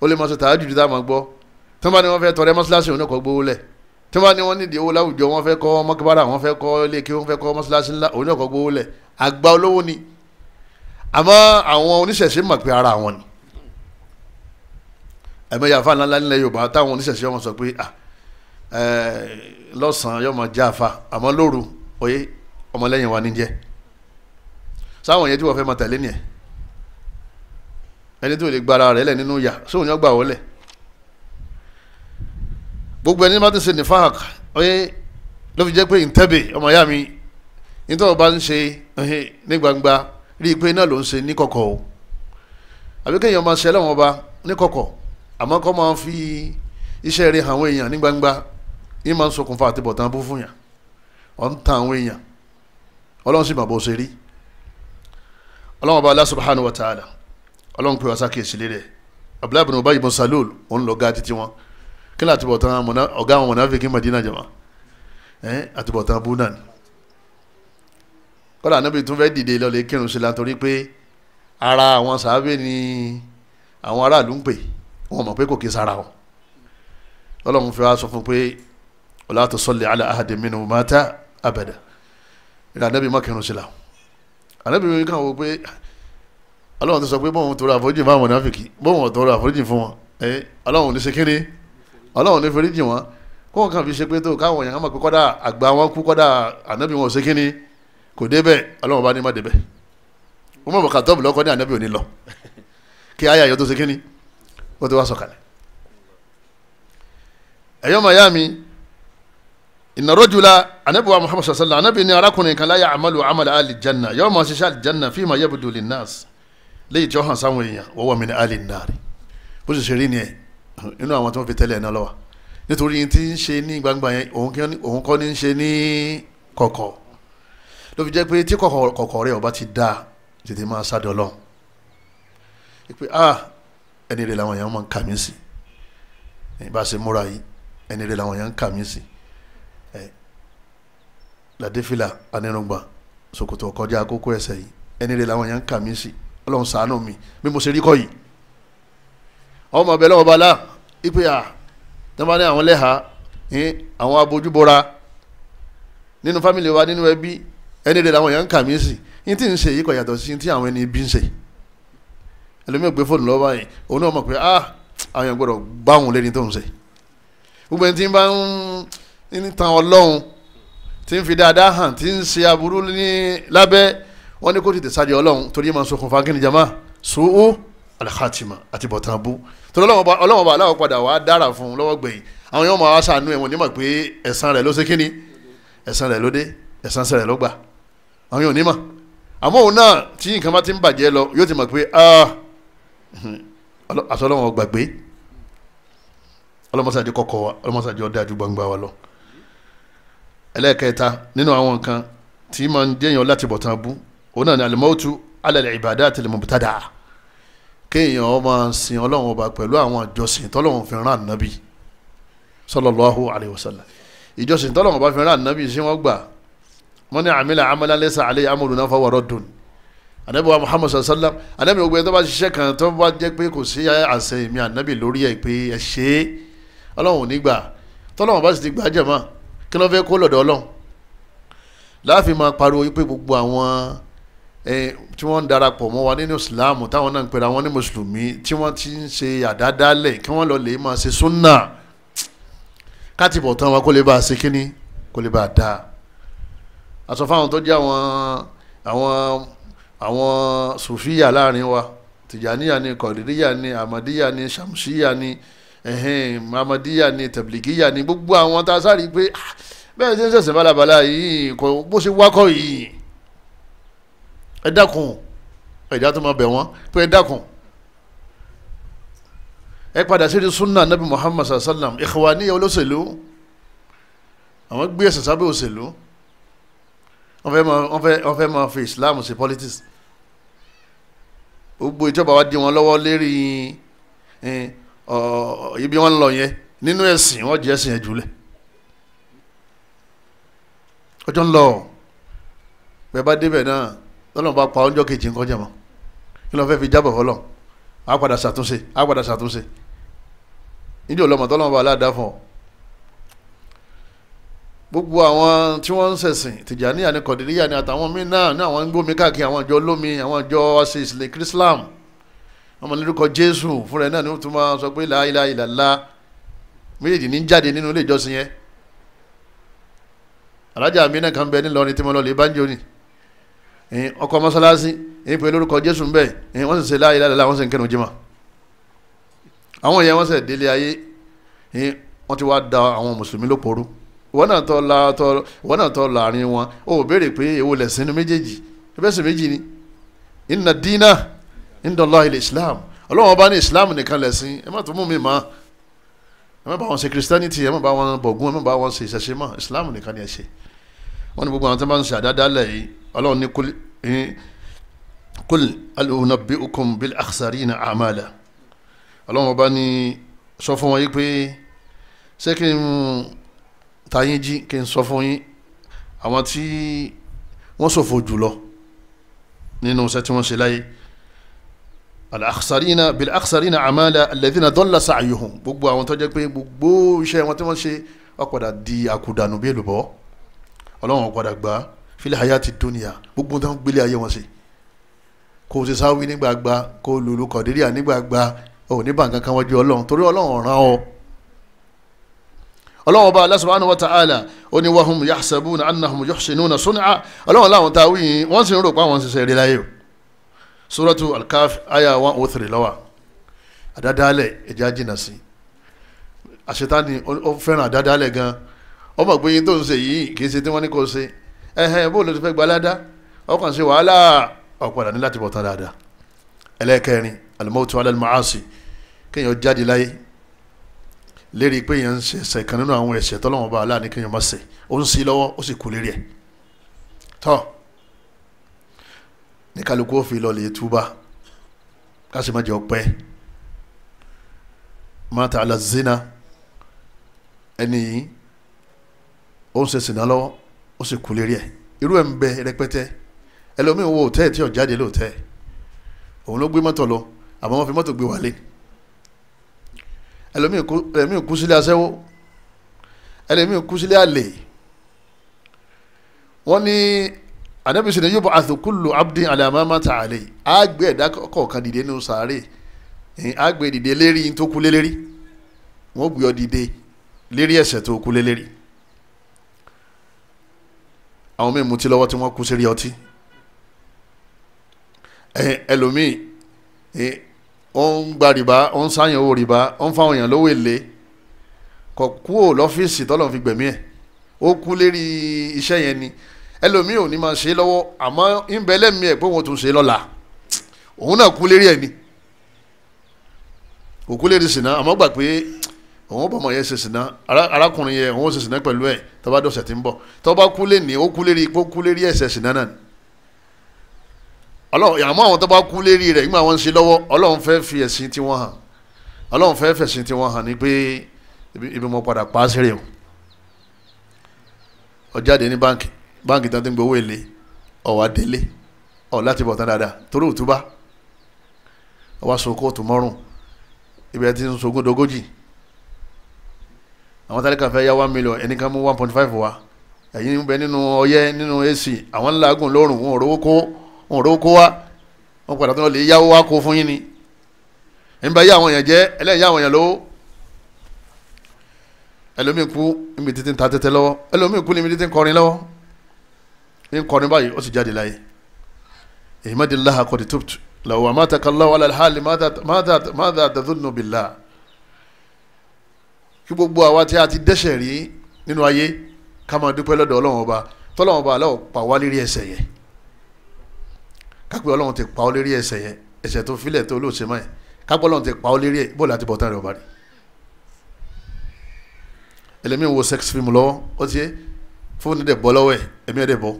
ó lè máa ṣe tààjù tá a máa gbọ́. Tí wọ́n bá ní wọ́n fẹ́ tọrẹ mọ́ṣáláṣí, òun náà kọ́ gbówó lẹ̀. Tí wọ́n bá ní wọ́n nídìí owó láwùjọ, wọ́n fẹ́ kọ́ mọ́kíbára, wọ́n fẹ́ kọ́ ilé kí wọ́n fẹ́ kọ́ mọ́ṣáláṣí ńlá, òun náà kọ́ gbówó lẹ̀. Àgbà olówó ni, àmọ́ àwọn oníṣẹ̀ṣe mọ̀ pé ara wọn ni. Ẹ̀mẹ́yà àfa ńlá nílẹ̀ Yorùbá táwọn oníṣẹ̀ṣe wọn sọ pé lọ́sàn-án yóò máa já àfa, àmọ́ lóru oyè ọmọlẹ́yìn wa ní jẹ́. Sáwọn yẹn tí wọ́n fẹ́ máa tẹ̀lé nìyẹn. Ẹni tó lè gbára rẹ̀ lẹ̀ nínú yà sóun yóò gbà wọlé. Gbogbo ẹni bá ti ṣe nifaq oyè ló fi jẹ́ pé ìtẹ́bẹ̀ ọmọ ìyá mi, nítorí wọ́n bá ń ṣe ní gbangba rí i pé náà ló ń ṣe ní kọ̀kọ̀ o. Àbí kéèyàn máa ṣe ẹlẹ́wọ̀n ọba ní kọ̀kọ̀, àmọ́ kọ́ máa fi iṣẹ́ rẹ̀ àwọn èèyàn ní gbangba, yìí máa ń ṣokùnfà àtibọ̀tán bú fún yàn. Ọ̀ ń tan àwọn èèyàn, Ọlọ́run sì bàbá òṣèré. Ọlọ́run ọba Allah subhanahu wa ta'ala, Ọlọ́run pè wá sákèsí lé rẹ̀. Abdullahi ibn Ubay ibn Salul òun lọ ga títí wọn. Kí láti bọ̀ tán ọ̀gá àwọn mọ̀nàfíkì Madina jama. Àtúbọ̀tán bú náà ni. Kọ́lá ànábì tún fẹ́ dìde lọ lè kírun sí la torí pé ara àwọn sàábé ni àwọn aráàlú ń pè, wọn mọ̀ pé kò kí sára wọn. Ọlọ́run fi wá sọ fún pé wala tusalli ala ahadin minhum mata abada. Ìlànà ànábì má kírun sí la. Ànábì mi kàn wò pé Ọlọ́run ti sọ pé bóun tọrọ àforíjì fún àwọn mùnáfíkì, bóun tọrọ àforíjì fún wọn, Ọlọ́run ní ṣe kíni, Ọlọ́run ní foríjì wọn. Kóun kàn fi ṣe pé tó káwọn èèyàn mọ̀ pé kọ́dà àgbà wọn kú, kọ́dà ànábì wọn ò ṣe kíni, kò débẹ̀. Ọlọ́run bá ní má débẹ̀. Wọ́n mọ̀ kàtọ́ọ̀bù lọ́kọ́ ní ànábì ò ní lọ kí ayé àyọ̀ tó ṣe kíni ó ti wá sọ̀kalẹ̀. Ẹ̀yọ́ màyá mi, inna rajula ànábì wa Muhammad sallallahu alaihi wasallam, ànábì ní arákùnrin kan la ya'malu amala ahli janna, yóò máa ṣiṣẹ́ àlìjánná fima yabdu linnas, léyìí tí ó hàn sáwọn èèyàn, wa huwa min ahli nnar. Bó ṣe ṣe rí ni ẹ̀ inú àwọn tó ń fi tẹ́lẹ̀ náà lọ́wọ́, nítorí tí ń ṣe ní gbangba yẹn òun kọ́ ní ń ṣe ní kọ̀kọ̀. Ló fi jẹ́ pé tí kọ̀kọ̀ rẹ̀ ọba ti dáa, tètè máa sá dọ̀lọ́ pé ẹni rẹ̀ làwọn èèyàn máa ń kà mí sí, bá a ṣe múra yìí ẹni rẹ̀ làwọn èèyàn ń kà mí sí. Làdéfìlà anírùngbà ṣòkòtò kọjá àkókò ẹsẹ̀ yìí, ẹni rẹ̀ làwọn èèyàn ń kà mí sí, Ọlọ́run ṣàánú mi bí mo ṣe rí kọ́ yìí. Ọmọ ọbẹ̀ lọ́wọ́ bala ipe à tẹ́wọ́n ní àwọn lẹ́hà àwọn abojúbora nínú fámìlì wa nínú ẹbí, ẹni rẹ̀ làwọn èèyàn ń kà mí sí, ní tí ń ṣe yìí kò yàtọ̀ sí tí àwọn ẹni ibi ń ṣe. Ẹlòmíì gbé fóònù lọ́wọ́ báyìí, òun náà mọ̀ pé àwọn èèyàn gbọ́dọ̀ bá òun lẹ́ni tó ń ṣe. Gbogbo ẹni tí ń bá ń tan Ọlọ́run, tí ń fi dáadáa hàn, tí ń ṣe aburú ní lábẹ́, wọ́n ní kó tètè sáré Ọlọ́run torí máa ń ṣokùnfà kí ni jama sùúrù alakhatima àti bọ̀tán bú. Torí Ọlọ́run bá aláwọ̀ padà wàá dára fún un lọ́wọ́ gbẹ̀yìn, àwọn yóò máa wá ṣàánú ẹ̀, wọ́n ní mọ̀ pé ẹ̀san rẹ̀ ló ṣe kíni, ẹ̀san rẹ̀ ló dé, ẹ̀san rẹ̀ ló gbà, àwọn yóò ní mọ̀. Àmọ́ òun náà tí nǹkan bá ti ń bàjẹ́ lọ yóò ti mọ̀ pé àtọ́lọ́wọ̀n gbàgbé. Ọlọ́mọsàdé kọ́kọ́ wa, ọlọ́mọsàdé ọdẹ àjú gbangba wa lọ. Ẹlẹ́ẹ̀kẹta nínú àwọn nǹkan tí máa ń jẹ́yàn láti bọ̀tán bú, òun náà ni alimọ́tú ala al-ibadati al-mubtada'a, kéèyàn ó máa sin Ọlọ́run ọba pẹ̀lú àwọn ìjọsìn tọ́lọ́run fi rán ànábì sallallahu alayhi wa sallam. Ìjọsìn tọ́lọ́run ọba fi rán ànábì sí wọ́n gbà, wọ́n ní amila amalan laysa alayhi amruna fahuwa raddun. Ànábì wa Muhammad sallallahu alayhi wa sallam, ànábì gbogbo ẹni tó bá ṣiṣẹ́ kan tó bá jẹ́ pé kò sí àṣẹ èmi ànábì lórí ẹ̀ pé ẹ ṣe é, Ọlọ́run ò ní gbà. Tọ́lọ́run bá sì ti gbà jẹ̀mọ́, kí ló fẹ́ kó lọ́dọ̀ Ọlọ́run? Láàfin máa pariwo pé gbogbo àwọn tí wọ́n ń darapọ̀ mọ́ wa nínú ìsìláàmù, táwọn náà ń pera wọn ní mùsùlùmí, tí wọ́n ti ń ṣe àdádálẹ̀, kí wọ́n lọ lè máa ṣe súnà kátìbọ̀ tán wa kó lè bá a ṣe kíní, kó lè bá a dáa. Àsọ fáwọn tó jẹ́ àwọn sùfíyà láàrin wa, tìjàníyà ni, kọ̀dìríyà ni, àmàdíyà ni, sàmùsíyà ni, àmàdíyà ni, tẹ̀blìkíyà ni, gbogbo àwọn tá a sáré pé bẹ́ẹ̀ ṣe ń ṣẹ̀ṣẹ̀ bálabàlá yìí kò bó ṣe wákọ̀ yìí, ẹ dákun, ẹ̀dá tó máa bẹ̀ wọ́n pé ẹ dákun, ẹ padà sí sunna nabi Muhammad sallam. Ikhwaniyya olóṣèlú, àwọn gbé ẹ̀sìn sábẹ́ òṣèlú, wọ́n fẹ́ máa fi Islam ṣe politics. Gbogbo ìjọba wa di wọn lọ́wọ́ lérí ibi wọn lọ yẹn nínú ẹ̀sìn, wọ́n jẹ́ ẹ̀sìn yẹn jùlẹ̀. Ọjọ́ ń lọ bẹ́ẹ̀ bá débẹ̀ náà, lọ́nà bá pa ọjọ́ kejì nǹkan jẹ̀mọ́, kí ló fẹ́ fi jábọ̀ fọlọ́? Á padà ṣàtúnṣe, á padà ṣàtúnṣe. Níjẹ́ ọlọ́mọ tọ́lọ́mọ bá aládàá fún ọ. Gbogbo àwọn tí wọ́n ń ṣẹ̀sìn Tìjàníyà ni, Kọ̀dìríyà ni, àtàwọn míín náà ní àwọn ń gbómi káàkiri, àwọn ìjọ olómi, àwọn ìjọ ṣe ìsìlẹ̀ Islam, ọmọ lórúkọ Jésù fúnra ẹ̀ náà ni wọ́n tún máa sọ pé la ilaha illallah, méjèèjì ní jáde nínú ilé ìjọsìn yẹn. Alájà mi náà kan bẹ nílọrin tí mo lọ lè bá ń jò ní ọkọ mọ́sálásí èyí pé lórúkọ Jésù ń bẹ, wọ́n sì ṣe la ilaha illallah, wọ́n sì ń kẹ́nu jimá. Àwọn yẹn wọ́n sì délé ayé, wọ́n ti wá da àwọn mùsùlùmí lóporú. Ìwọ náà tọ́ láàrin wọn, ó béèrè pé èwo lẹ̀sìn inú méjèèjì, ẹbẹ́ sì méjì ni. Inna dina inda Allahi al-Islam, Ọlọ́run bá ní Islam nìkan lẹ̀sìn, ẹ má tún mú mi mọ́, ẹ má bá wọn ṣe Christianity, ẹ má bá wọn bọ̀gún, ẹ má bá wọn ṣe ìṣẹ̀ṣe mọ́, Islam nìkan ni ẹ ṣe. Wọ́n ní gbogbo àwọn tó bá ń ṣe àdádálẹ̀ yìí, Ọlọ́run ní kul hal unabbi'ukum bil akhsarina a'mala. Ọlọ́run bá ní sọ fún wọn yìí pé ṣé kí n tayín jí kí n sọ fún yín àwọn tí wọ́n ṣòfò jùlọ nínú iṣẹ́ tí wọ́n ṣe láyé. Al-akhsarina bil-akhsarina amala alladhina dalla sa'yuhum, gbogbo àwọn tó jẹ́ pé gbogbo iṣẹ́ wọn tí wọ́n ṣe ó padà di àkùdànù bí èlùbọ́, Ọlọ́run padà gbà fil hayati dunya, gbogbo tó ń gbélé ayé wọn ṣe. Kò ṣe sáwí nígbàgbà, kò lùlù kọ̀díríà nígbàgbà, ò ní bàǹkan kan wájú Ọlọ́run torí Ọlọ́run rán ọ. Ọlọ́run ọba Allah subhanahu wa ta'ala ó ní wahum yahsabuna annahum yuhsinuna sun'a, Ọlọ́run láwọn tá a wí yìí wọ́n sì ń rò pé àwọn ń ṣiṣẹ́ rí láyé o. Suratu Al-Kahf aya 103 lọ́wọ́. Àdádálẹ̀ ẹ̀já jìnnà sí. Àṣetánì ó fẹ́ràn àdádálẹ̀ gan. Ọmọ pé yín tó ń ṣe yìí kì í ṣe tí wọ́n ní kó ṣe. Ẹ̀hẹ́n bó ló ti fẹ́ gba aládá, ọkàn ṣe wàhálà, ọ̀padà ní láti bọ̀ tán dáadáa. Ẹlẹ́ẹ̀kẹrin, al-mawtu ala al-ma'asi, kéèyàn jáde láyé lérí pé èèyàn ń ṣe ẹ̀ṣẹ̀ kan nínú àwọn ẹ̀ṣẹ̀ tọ́lọ́wọ́n bá aláàní kéèyàn má ṣe, ó ń sí lọ́wọ́ ó sì kú lérí ẹ̀. Tọ́ ní kálukú ó fi lọ lè túbà ká sì má jẹ́ ọpẹ́. Mata ala zina, ẹni yìí ó ń ṣe sìnà lọ́wọ́ ó sì kú lérí ẹ̀. Irú ẹ̀ ń bẹ rẹpẹtẹ. Ẹlòmíín wo òtẹ́ẹ̀ tí ò jáde lóòtẹ́ẹ̀, òun ló gbé mọ́tò lọ àmọ́ wọ́n fi mọ́tò gbé wálé. Ẹlòmíín kú sílé aṣẹ́wó, ẹlòmíín kú sílé àlè. Wọ́n ní Ànábì sì ní yub'athu kullu abdin ala ma mata alayhi, á gbé ẹ̀dá kọ̀ọ̀kan dìde nínú sàárè, á gbé dìde lérí tó kú lé lérí, wọ́n gbé ọ dìde lérí ẹ̀ṣẹ̀ tó kú lé lérí. Àwọn míì mutí lọ́wọ́ tí wọ́n kú sírí ọtí. Ẹlòmíì ó ń gba rìbá, ó ń sáyẹn owó rìbá, ó ń fáwọn èèyàn lówó èlé, kò kúrò lọ́fíìsì tọ́lọ́ fi gbẹ̀mí ẹ̀, ó kú lérí iṣẹ́ yẹn ni. Ẹlòmíì ò ní máa ṣe lọ́wọ́ àmọ́ ń bẹ lẹ́mìí ẹ̀ pé wọ́n tún ṣe lọ́la, òun náà kú lérí ẹ̀ ni. Kò kú lérí sìnà àmọ́ gbà pé òun bọ̀ mọ̀ yẹn ṣe sìnà, arákùnrin yẹn òun ṣe sìnà pẹ̀lú ẹ̀ tó bá dọ̀sẹ̀ tí ń bọ̀, tó bá kú lé ní ó kú lérí ó kú lérí ẹ̀ṣẹ̀ sìnà náà ni. Ọlọ́run àmọ́ àwọn tó bá kú lérí rẹ̀ nígbà wọn ń ṣe lọ́wọ́, Ọlọ́run fẹ́ fi ẹ̀sìn tí wọ́n hàn, Ọlọ́run fẹ́ fẹ̀sìn tí wọ́n hàn ni pé ibi mo padà pa á sí rè o. Ó jáde ní báǹkì, báǹkì tán ti ń gbowó èlé, ó wá délé, ó láti bọ̀ tán dáadáa torí òtúbá, ó wá so kóòtù mọ́rùn, ibi ẹ ti ń sogún dogójì. Àwọn tálíkà fẹ́ yá 1 million, ẹnìkan mú 1.5 wá, ẹ̀yin ń bẹ nínú ọyẹ́ nínú AC, àwọn ńlá gùn lórùn, wọn ò rówó kó, wọn ò rówó kó wá, wọn padà tó lè yáwó wá kó fún yín ni. Ẹ̀ ń bá yá àwọn èèyàn jẹ́, ẹlẹ́yìn yá àwọn èèyàn lówó. Ẹlòmíì kú níbi títí ń ta tẹ́tẹ́ lọ́wọ́, ẹlòmíì kú níbi títí ń kọrin lọ́wọ́, ń kọrin báyìí ó sì jáde láyé. Ihmadillaha qad tubtu law amataka Allahu ala al-hali madha tadhunnu billah. Kí gbogbo àwa tí a ti dẹ́ṣẹ̀ rí nínú ayé ká máa dúpẹ́ lọ́dọ̀ Ọlọ́run ọba, tọ́lọ́run ọba aláwọ̀ pa wá lérí ẹ̀ṣẹ̀ yẹn, kápẹ́ Ọlọ́run ti pa ọ́ lérí ẹ̀ṣẹ̀ yẹn, ẹ̀ṣẹ̀ tó filẹ̀ tó lóòṣe mọ́ yẹn, kápẹ́ Ọlọ́run ti pa ọ́ lérí ẹ̀, bóòlù àti bọ̀tán rẹ̀ ọba rí. Ẹlẹ́mìí wo sex film lọ́wọ́, ó ti yé fóònù dẹ̀ bọ́ lọ́wọ́ ẹ̀, ẹ̀mí ẹ̀ dẹ̀ bọ́,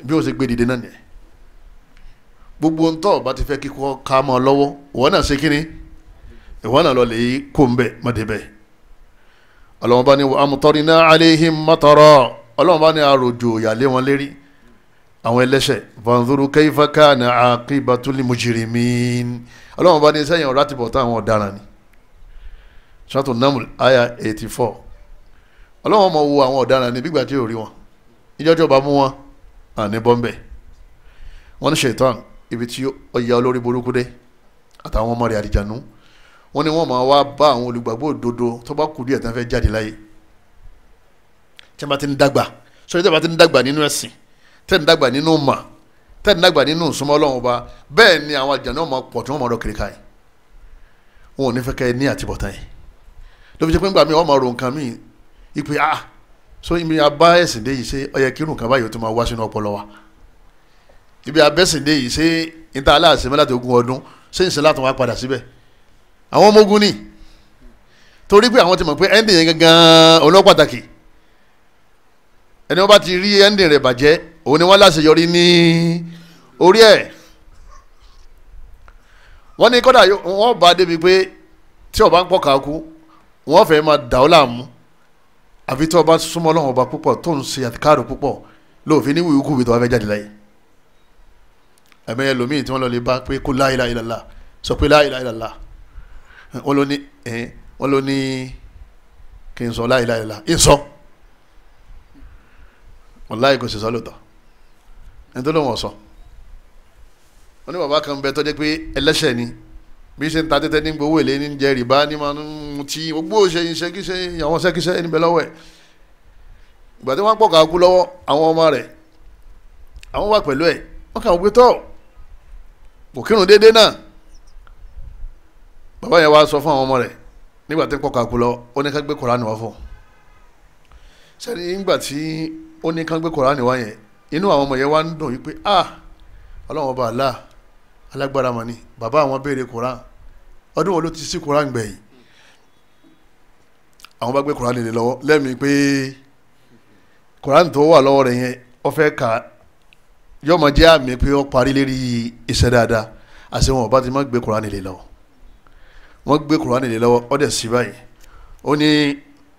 bí ó ṣe gbé dìde náà nìyẹn. Gbogbo ń tọ́ ọba ti fẹ́ kíkọ́ ká mọ́ ọ lọ́wọ́, ìwọ náà ṣe kíni, ìwọ náà lọ lè kó ń bẹ̀ má dé bẹ̀. Ọlọ́run bá ní wa amtarna alayhim matara, Ọlọ́run bá ní àròjò ìyàlé wọn lérí àwọn ẹlẹ́ṣẹ̀. Fanzuru kayfa kana aqibatul mujrimin, Ọlọ́run bá ní sẹ́yìn ọ̀rá ti bọ̀ tán àwọn ọ̀daràn ni. Suratu Naml aya 84. Ọlọ́run máa wo àwọn ọ̀daràn ní bígbà tí ò rí wọn, ìjọ́ tí ó bá mú wọn àní bọ́m̀bẹ̀. Wọ́n ní ṣètàn ibi tí ó ya olórí burúkú dé àtàwọn ọmọ rẹ̀ àdìjànú, wọ́n ní wọ́n máa wá bá àwọn olùgbàgbọ́ òdodo tó bá kú díẹ̀ tán fẹ́ jáde láyé. Tí wọ́n bá ti ń dàgbà, sọ́yìn tí wọ́n bá ti ń dàgbà nínú ẹ̀sìn, tẹ́ ń dàgbà nínú mà, tẹ́ ń dàgbà nínú ìsúnmọ́ Ọlọ́run ọba, bẹ́ẹ̀ ni àwọn àdìjànú máa pọ̀ tí wọ́n máa rọ kiri káyìí. Wọn ò ní fẹ́ kẹ́ ẹ ní àtibọ̀tán yìí. Ló fi jẹ́ pé ńgbà míì wọ́n máa ro nǹkan míì ìpè ah so ibi abá ẹ̀sìn dé yìí ṣé ó yẹ kí irun kan báyìí ó tún máa wá sínú ọpọlọ wa. Ibi abẹ́sìn dé yìí ṣé níta aláàṣẹ mẹ́láti ogún ọdún ṣé ń ṣe láti wá padà síbẹ̀. Àwọn ọmọ ogun ni, torí pé àwọn ti mọ̀ pé ẹ́ndì yẹn gangan òun ló pàtàkì. Ẹni wọ́n bá ti rí ẹ́ndì rẹ̀ bàjẹ́ òun ni wọ́n láṣeyọrí ní orí ẹ̀. Wọ́n ní kọ́dà wọ́n bá débi pé tí ó bá ń pọ̀ káku wọ́n fẹ́ máa dà ọ́ láàmú. Àfi tó o bá súnmọ́ Ọlọ́run ọba púpọ̀ tó ń ṣe àtikárò púpọ̀ lóòfin ní wíwúkú tó wá fẹ́ jáde láyé. Ẹ̀mẹ́yẹ lómi tí wọ́n lọ lè bá pé kó la ilaha illallah, sọ pé la ilaha illallah, wọ́n ló ní kí n sọ la ilaha illallah, ń sọ wàláhì kò sì sọ lóòótọ́, ẹni tó lóun ọ̀sọ́. Wọ́n ní bàbá kan bẹ tó jẹ́ pé ẹlẹ́ṣẹ̀ ni, bí ṣe ń ta tẹ́tẹ́ ní gbowó èlé ní jẹ rìbá ní máa ń mutí, gbogbo ṣe iṣẹ́ àwọn ṣẹ́kíṣẹ́ níbẹ̀ lọ́wọ́ ẹ̀. Ìgbà tí wọ́n pọ̀ káàkú lọ́wọ́ àwọn ọmọ rẹ̀ àwọn wà pẹ̀lú ẹ̀, wọ́n kà wọ́n pé tọ́ kò kírun déédéé náà. Bàbá yẹn wá sọ fún àwọn ọmọ rẹ̀ nígbà tí ń pọ̀ káàkú lọ, ó ní ká gbé Kùránì wá fún un. Sẹ́ni nígbà tí ó ní ká gbé Kùránì wá yẹn, inú àwọn ọmọ yẹn wá ń dùn yìí pé ah, Ọlọ́run ọba Allah alágbára mà ní, bàbá àwọn béèrè Kùránì, ọdún wo ló ti sí Kùránì gbẹ̀yìn? Àwọn bá gbé Kùránì lé lọ́wọ́ lẹ́mìí pé Kùránì tó wà lọ́wọ́ rẹ̀ yẹn ó fẹ́ kà yóò máa jẹ́ àmì pé ó parí lérí iṣẹ́ dáadáa. Àṣẹ wọn ọba ti má gbé Kùránì lé lọ́wọ́, wọ́n gbé Kùránì lé lọ́wọ́, ó dẹ̀ sí báyìí, ó ní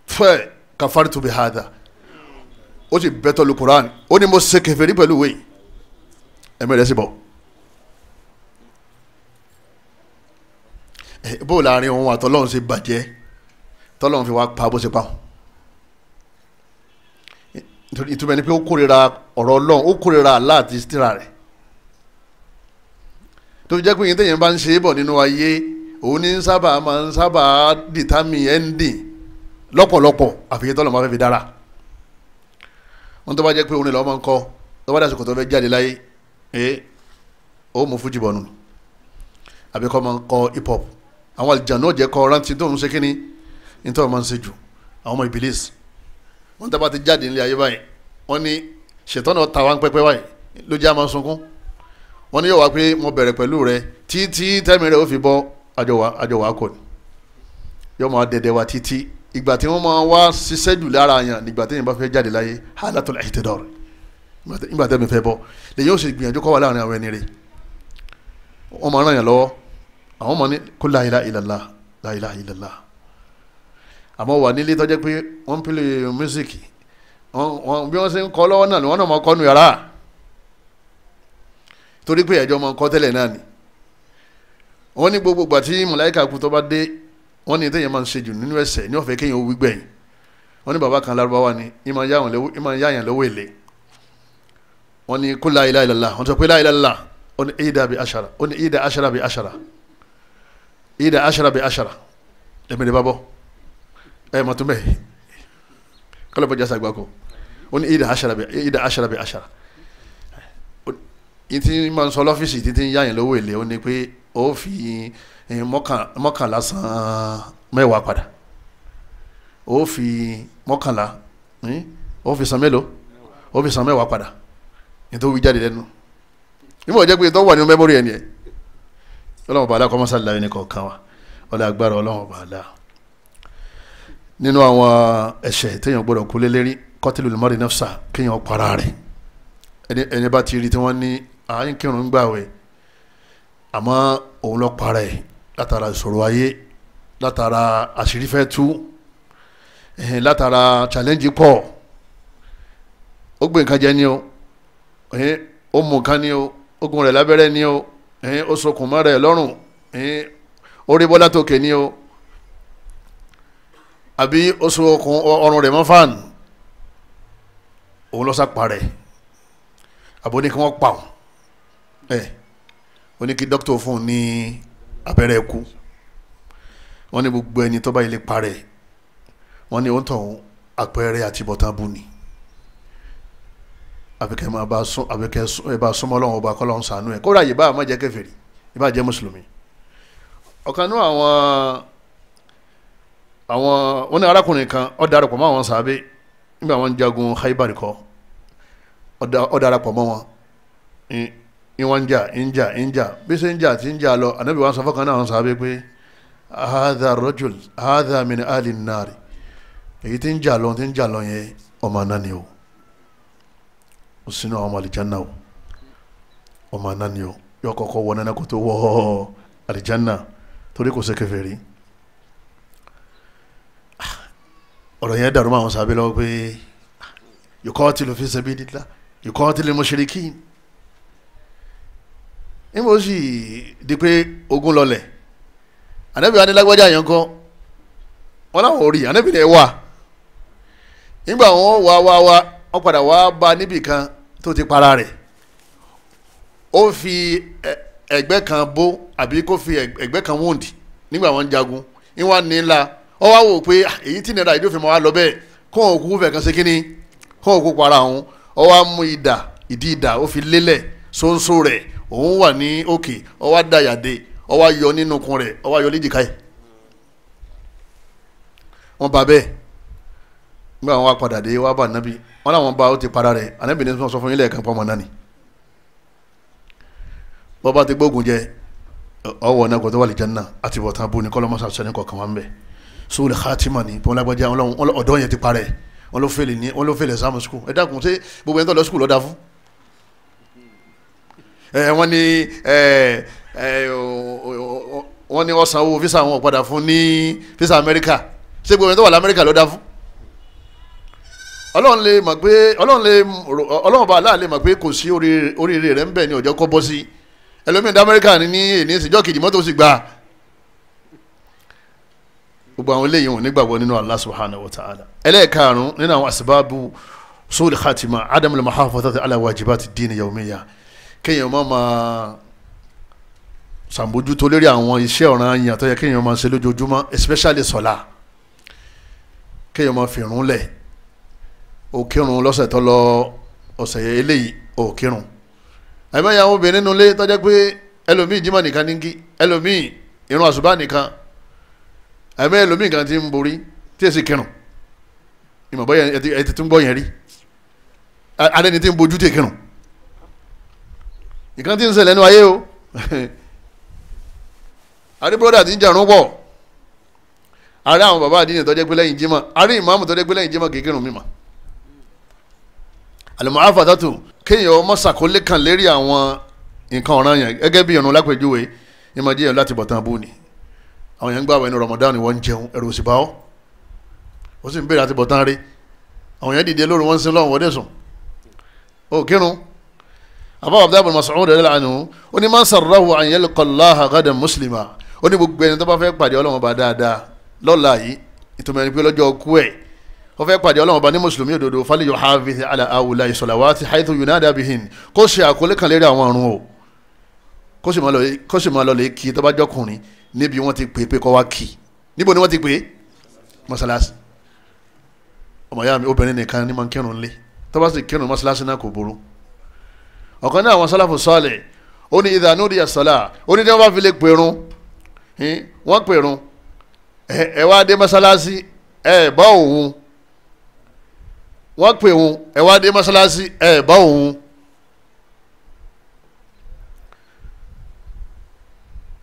fẹ́ kafartu bi hadha, ó sì bẹ́tọ̀ lu Kùránì, ó ní mo ṣe kèfèrí pẹ̀lú wèé, ẹ̀mí rẹ̀ sì bọ̀. Bó láàrin òun àtọ́lọ́run ṣe bàjẹ́ tọ́lọ́run fi wá pa bó ṣe pa òun. Ìtumọ̀ ẹni pé ó kórira ọ̀rọ̀ Ọlọ́run, ó kórira Allah àti tírà rẹ̀. Tó fi jẹ́ pé ìyẹn téèyàn bá ń ṣe é bọ̀ nínú ayé, òun ní sábà máa ń sábà dìtámì ẹ́ndìn lọ́pọ̀lọpọ̀, àfihàn tọ́lọ́run bá fẹ́ fi dára. Wọ́n tó bá jẹ́ pé orin lọ́wọ́ máa ń kọ́, tó bá dàsìkò tó fẹ́ jáde láyé, ó mú fújì bọ̀nù, àbí kọ́ máa ń kọ́ hip hop. Àwọn àlùjànnú jẹ́ kọ́ rántí tó ń ṣe kínní nítorí wọ́n máa ń ṣe jù àwọn ọmọ Ìbílísì. Wọ́n tábà ti jáde nílé ayé báyìí, wọ́n ní ṣètọ́nà ta wá ń pẹ́pẹ́ báyìí ló jẹ́ àmọ́ sunkún. Wọ́n ní yóò wá pé mo bẹ̀rẹ̀ pẹ̀lú rẹ títí tẹ́mi rẹ ó fi bọ́ àjọ wa kò ní. Yóò máa dẹ̀dẹ̀ wa títí ìgbà tí wọ́n máa wá ṣiṣẹ́ jù lára yàn nígbà tí yẹn bá fẹ́ jáde láyé, halatul ihtidar, nígbà tẹ́mi fẹ́ bọ́ lèyìn ó sì gbìyànjú kọ́ wà láàrin àwọn ẹni rẹ̀. Wọ́n máa ràn yàn lọ́wọ́, àwọn ọmọ ní kó la ilaha illallah, la ilaha illallah. Àmọ́ wà nílé tó jẹ́ pé wọ́n ń pèlè mísíkì, bí wọ́n ṣe ń kọ́ lọ́wọ́ náà ni wọ́n náà máa kọ́ nu yàrá, torí pé ẹ̀jọ́ máa ń kọ́ tẹ́lẹ̀ náà ni. Wọ́n ní gbogbo ìgbà tí màláíkà kú tó bá dé, wọ́n ní téèyàn máa ń ṣe jù nínú ẹ̀ṣẹ̀ ní ọ̀fẹ́ kéèyàn ó wí gbẹ̀yìn. Wọ́n ní bàbá kan Lárúbáwá ni ìmọ̀ yáyàn lọ́wọ́ èlé. Wọ́n ní kó la ilaha illallah, wọ́n sọ pé la ilaha illallah, ó ní ìdá bi ashara, ó ní ìdá ashara bi ashara, ìdá ashara bi ashara, ẹ̀mí rẹ̀ bá bọ́ ẹ̀ mọ̀ tó bẹ́ẹ̀ kọ́lọ́ bọ́ jásá gbáko. Ó ní ìdá ashara bi ìdá ashara bi ashara. Ìtì máa ń sọ lọ́fíìsì títí ń yáyàn lọ́wọ́ èlé, ó ní pé ó fi mọ́kànlá san mẹ́wàá padà, ó fi mọ́kànlá, ó fi san mélòó, ó fi san mẹ́wàá padà, nítorí wí jáde lẹ́nu. Nígbà jẹ́ pé tó wà nínú mẹ́mórì ẹni ẹ̀. Ọlọ́run bàálà kọ́ mọ́sálà ẹni kọ̀ọ̀kan wa, ọlọ́ agbára Ọlọ́run bàálà. Nínú àwọn ẹ̀ṣẹ̀ téèyàn gbọ́dọ̀ kú lé lérí, qatlul mar'i nafsa, kéèyàn para rẹ̀. Ẹni bá ti rí tí wọ́n ní à ń kírun ń gbàwẹ̀, àmọ́ òun lọ para ẹ̀ látara ìṣòro ayé, látara àṣírí fẹ́ tú, látara challenge pọ̀, ó gbé nǹkan jẹ ní o, ó mú nǹkan ní o, ó gun rẹ̀ lábẹ́rẹ́ ní o, ó sokùn mọ́ rẹ̀ lọ́rùn, ó rí bọ́lá tókè ní o, àbí ó so okùn ọrùn rẹ̀ mọ́ fáànù, òun lọ sá parẹ́. Àbò ní kí wọ́n pa òun, ó ní kí dókítà fún un ní abẹ́rẹ́ ikú. Wọ́n ní gbogbo ẹni tó bá yẹ lè parẹ́, wọ́n ní òun tọ̀hún àpẹẹrẹ àti bọ̀tán bù ni. Àbíkẹ́ máa bá sún, àbíkẹ́ ẹ bá súnmọ́ Ọlọ́run ọba kọ́ lọ́run ṣàánú ẹ̀, kódà yìí bá àmọ́ jẹ́ kèfèrí, yìí bá jẹ́ mùsùlùmí. Ọ̀kan nú àwọn wọ́n ní arákùnrin kan ó darapọ̀ mọ́ àwọn sàábé nígbà wọ́n ń jagun Khaybar kọ́, ó darapọ̀ mọ́ wọn, ìwọ̀n ń jà ń jà ń jà, bí ṣe ń jà tí ń jà lọ, Ànábì wa sọ fọ́kàn náà àwọn sàábé pé hadha rajul hadha min ahli an-nar, èyí tí ń jà lọ tí ń jà lọ yẹn ọmọ náà ni o, ó sínú àwọn ọmọ àlìjánná o, ọmọ náà ni o, yóò kọ́kọ́ wọ nánà kó tó wọ àlìjánná torí kò ṣe kèfèrí. Ọ̀rọ̀ yẹn dàrú mọ́ àwọn sábẹ́ lọ́wọ́ pé yuqatilu fi sabilillah yuqatilu mushrikin. Níbo sì di pé ogun lọlẹ̀, ànábì wa ní lágbájá yẹn kọ́ wọn làwọn ò rí, ànábì ní ẹ wà. Nígbà wọn wá wá wá, wọn padà wá bá níbì kan tó ti para rẹ̀. Ó fi ẹ̀gbẹ́ kan bó àbí kó fi ẹ̀gbẹ́ kan wóńdì nígbà wọn ń jagun. Ìwà nílá ọ wá wò pé èyí tí nira ìdófin máa wá lọ bẹ́ẹ̀, kó òun kúkú fẹ̀ kan ṣe kínní, kó òun kú para òun. Ọ wá mú idà, ìdí idà ó fi lélẹ̀ ṣóńṣó rẹ̀, òun wà ní òkè, ọ wá dàyàdé, ọ wá yọ nínú kun rẹ̀, ọ wá yọ léjìká yìí. Wọ́n bá bẹ́ẹ̀. Nígbà wọn wá padà dé wá bá ànábì, wọn làwọn bá ó ti para rẹ̀. Ànábì ní sọ fún yín lẹ́ẹ̀kan pọ́nmọ́ náà ni bọ́ba ti gbógun jẹ ọwọ́ náà kò tó wà lè jẹ́nà àti bọ̀tán bú ni kọ́lọ́mọ́sá sẹ́ni kọ̀ọ̀kan wá ń bẹ̀. Sóòlù khatima ni bọ́n lágbájá ọ̀dọ́ yẹn ti parẹ́, wọn ló fèlè ní wọn ló fèlè sáàmù skul. Ẹ dákun, ṣé gbogbo ẹni tó lọ skul lọ́dà fún? Ẹ wọ́n ní ẹ ẹ wọ́n ní wọ́n sanwó físà wọn padà fún ní físà Amẹ́ríkà. Ṣé gbogbo ẹni tó wà lamẹ́ríkà lọ́dà fún? Ọlọ́run lè mọ̀ pé ọlọ́run bá aláà lè mọ̀ pé kò sí oríire rẹ̀ ń bẹ̀ ní ọjọ́ kọ́ bọ́ sí. Ẹlòmíín dá Amẹ́ríkà ní èní ìsìnjọ́ kejì mọ́tò sì gbà. Gbogbo àwọn eléyìí wọn nígbàgbọ́ nínú Allah subhanahu wa ta'ala. Ẹlẹ́ẹ̀karùn-ún nínú àwọn asbabu su'ul khatima adamul muhafazati ala wajibati dini yawmiya, kéèyàn má máa ṣàbójútó lórí àwọn iṣẹ́ ọ̀ranyàn tó yẹ kéèyàn máa ṣe lójoojúmọ́, especially sọ̀la. Kéèyàn máa fìrún lẹ̀, ó kírun lọ́sẹ̀ tó lọ, ọ̀sẹ̀ eléyìí ó kírun. Àìmọye àwọn obìnrin nínú ilé tó jẹ́ pé ẹlòmíì jímọ̀ nìkan ní kí, ẹlòmíì ìrun àsùbá nìkan, àìmọye ẹlòmíì kan ti ń borí tí èsì kírun. Ìmọ̀ bọ́yẹ ẹ ti tún gbọ́ yẹn rí, alẹ́ ni ti ń bojú tí kírun. Nǹkan tí ń ṣẹlẹ̀ nínú ayé o. Àrí bróda ti ń jàrún pọ̀, àrí àwọn bàbá àdínì tó jẹ́ pé lẹ́yìn jímọ̀, àrí ìmáàmù tó jẹ́ pé lẹ́yìn jímọ̀ kì í kírun mímọ́. Al-mu'afatatu, kéèyàn ọmọ sàkólé kan lérí àwọn nǹkan ọ̀ràn yẹn gẹ́gẹ́ bí ìrun lápèjúwe, ìmọ̀ díẹ̀ láti bọ̀tán bú ni. Àwọn yẹn ń gbààwẹ̀ ní Ramadan, wọ́n ń jẹun, ẹ̀rù òsì bá ọ́, ó sì ń béèrè àti bọ̀tán rí. Àwọn yẹn dìde lóru, wọ́n ń sin lọ́wọ́, wọ́n dẹ̀ sùn, ó kírun. Àbá Abdullah ibn Mas'ud radiyallahu anhu ó ní man sarrahu an yalqa Allaha ghadan muslima, ó ní gbogbo ẹni tó bá fẹ́ pàdé Ọlọ́run ọba dáadáa lọ́la yìí, ìtumọ̀ ẹni pé lọ́jọ́ kú ẹ̀ ó fẹ́ pàdé Ọlọ́run ọba ní mùsùlùmí òdodo, fali yuhafiz ala awla salawati haythu yunada bihin, kó ṣe àkọlé kan lérí àwọn àrùn o, kó sì máa lọ lè kí tó bá jọkùnrin níbi wọ́n ti pè é pé kó wá kí. Níbo ni wọ́n ti pè é? Mọ́sálásí. Ọmọ ìyá mi obìnrin nìkan ní máa ń kírun lé, tó bá sì kírun mọ́sálásí náà kò burú. Ọ̀kan náà àwọn sálàfù sọ́ọ̀lẹ̀ ó ní idha nudiya salah, ó ní tí wọ́n bá fi lè pèrún, wọ́n pèrún, ẹ wá dé mọ́sálásí ẹ bá òun, wọ́n pè òun, ẹ wá dé mọ́sálásí ẹ bá òun.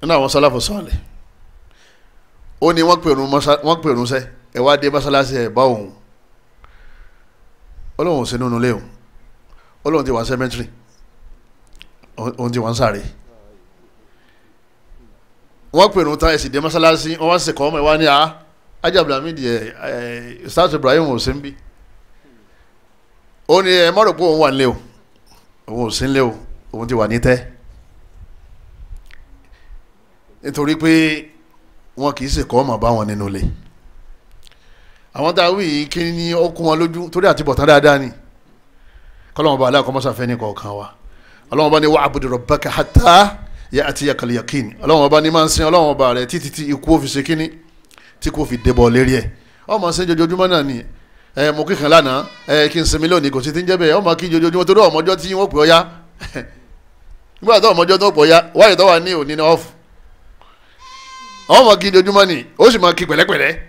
Nínú àwọn sálàfù sọ́ọ̀lẹ̀ ó ní wọ́n pèrún sẹ́, ẹ wá dé mọ́sálásí ẹ bá òun. Ọlọ́run ò sí nínú ilé òun, Ọlọ́run ti wà sẹ́mẹ́tìrì, òun ti wà ń sáré. Wọ́n pèrún tán, ẹ̀sìn dé mọ́sálásí, wọ́n wá sì kọ́ ọmọ ẹ̀ wá ní Ajá Abdulhamid ẹ̀ Ustaz Ibrahim ò sí ń bí. Ó ní ẹ má rò pé òun wà nílé o, òun ò sí nílé o, òun ti wà ní tẹ́. Nítorí pé wọn kì í sì kọ́ ọmọ bá wọn nínú ilé. Àwọn tá a wí yìí kí ni ó kún wọn lójú torí àti bọ̀tán dáadáa ni. Kọ́lọ́mọba bá aláàkọ́mọ́sàfẹ́ ní kọ̀ọ̀kan wa. Ọlọ́run bá ní wa'budu rabbaka hatta ya'tiyakal yaqin. Ọlọ́run bá ní máa ń sin Ọlọ́run bá rẹ̀ títí tí ikú ó fi ṣe kíní, tí kò fi débọ̀ lérí ẹ̀. Ọmọ sin jojoojúmọ́ náà ni ẹ mo kíkan lánàá, ẹ kí n sinmi lónìí, kò sí ti ń jẹ́ bẹ́ẹ̀. Ọmọ kí jojoojúmọ́ torí ọmọjọ́ tí wọ́n pè ọ́ yá. Nígbà tó ọmọjọ́ tó pè ọ́ yá, wáyé tó wà ní òní ní ọ́fù. Ọmọ kí jojoojúmọ́ ni, ó sì máa kí pẹ̀lẹ́pẹ̀lẹ́.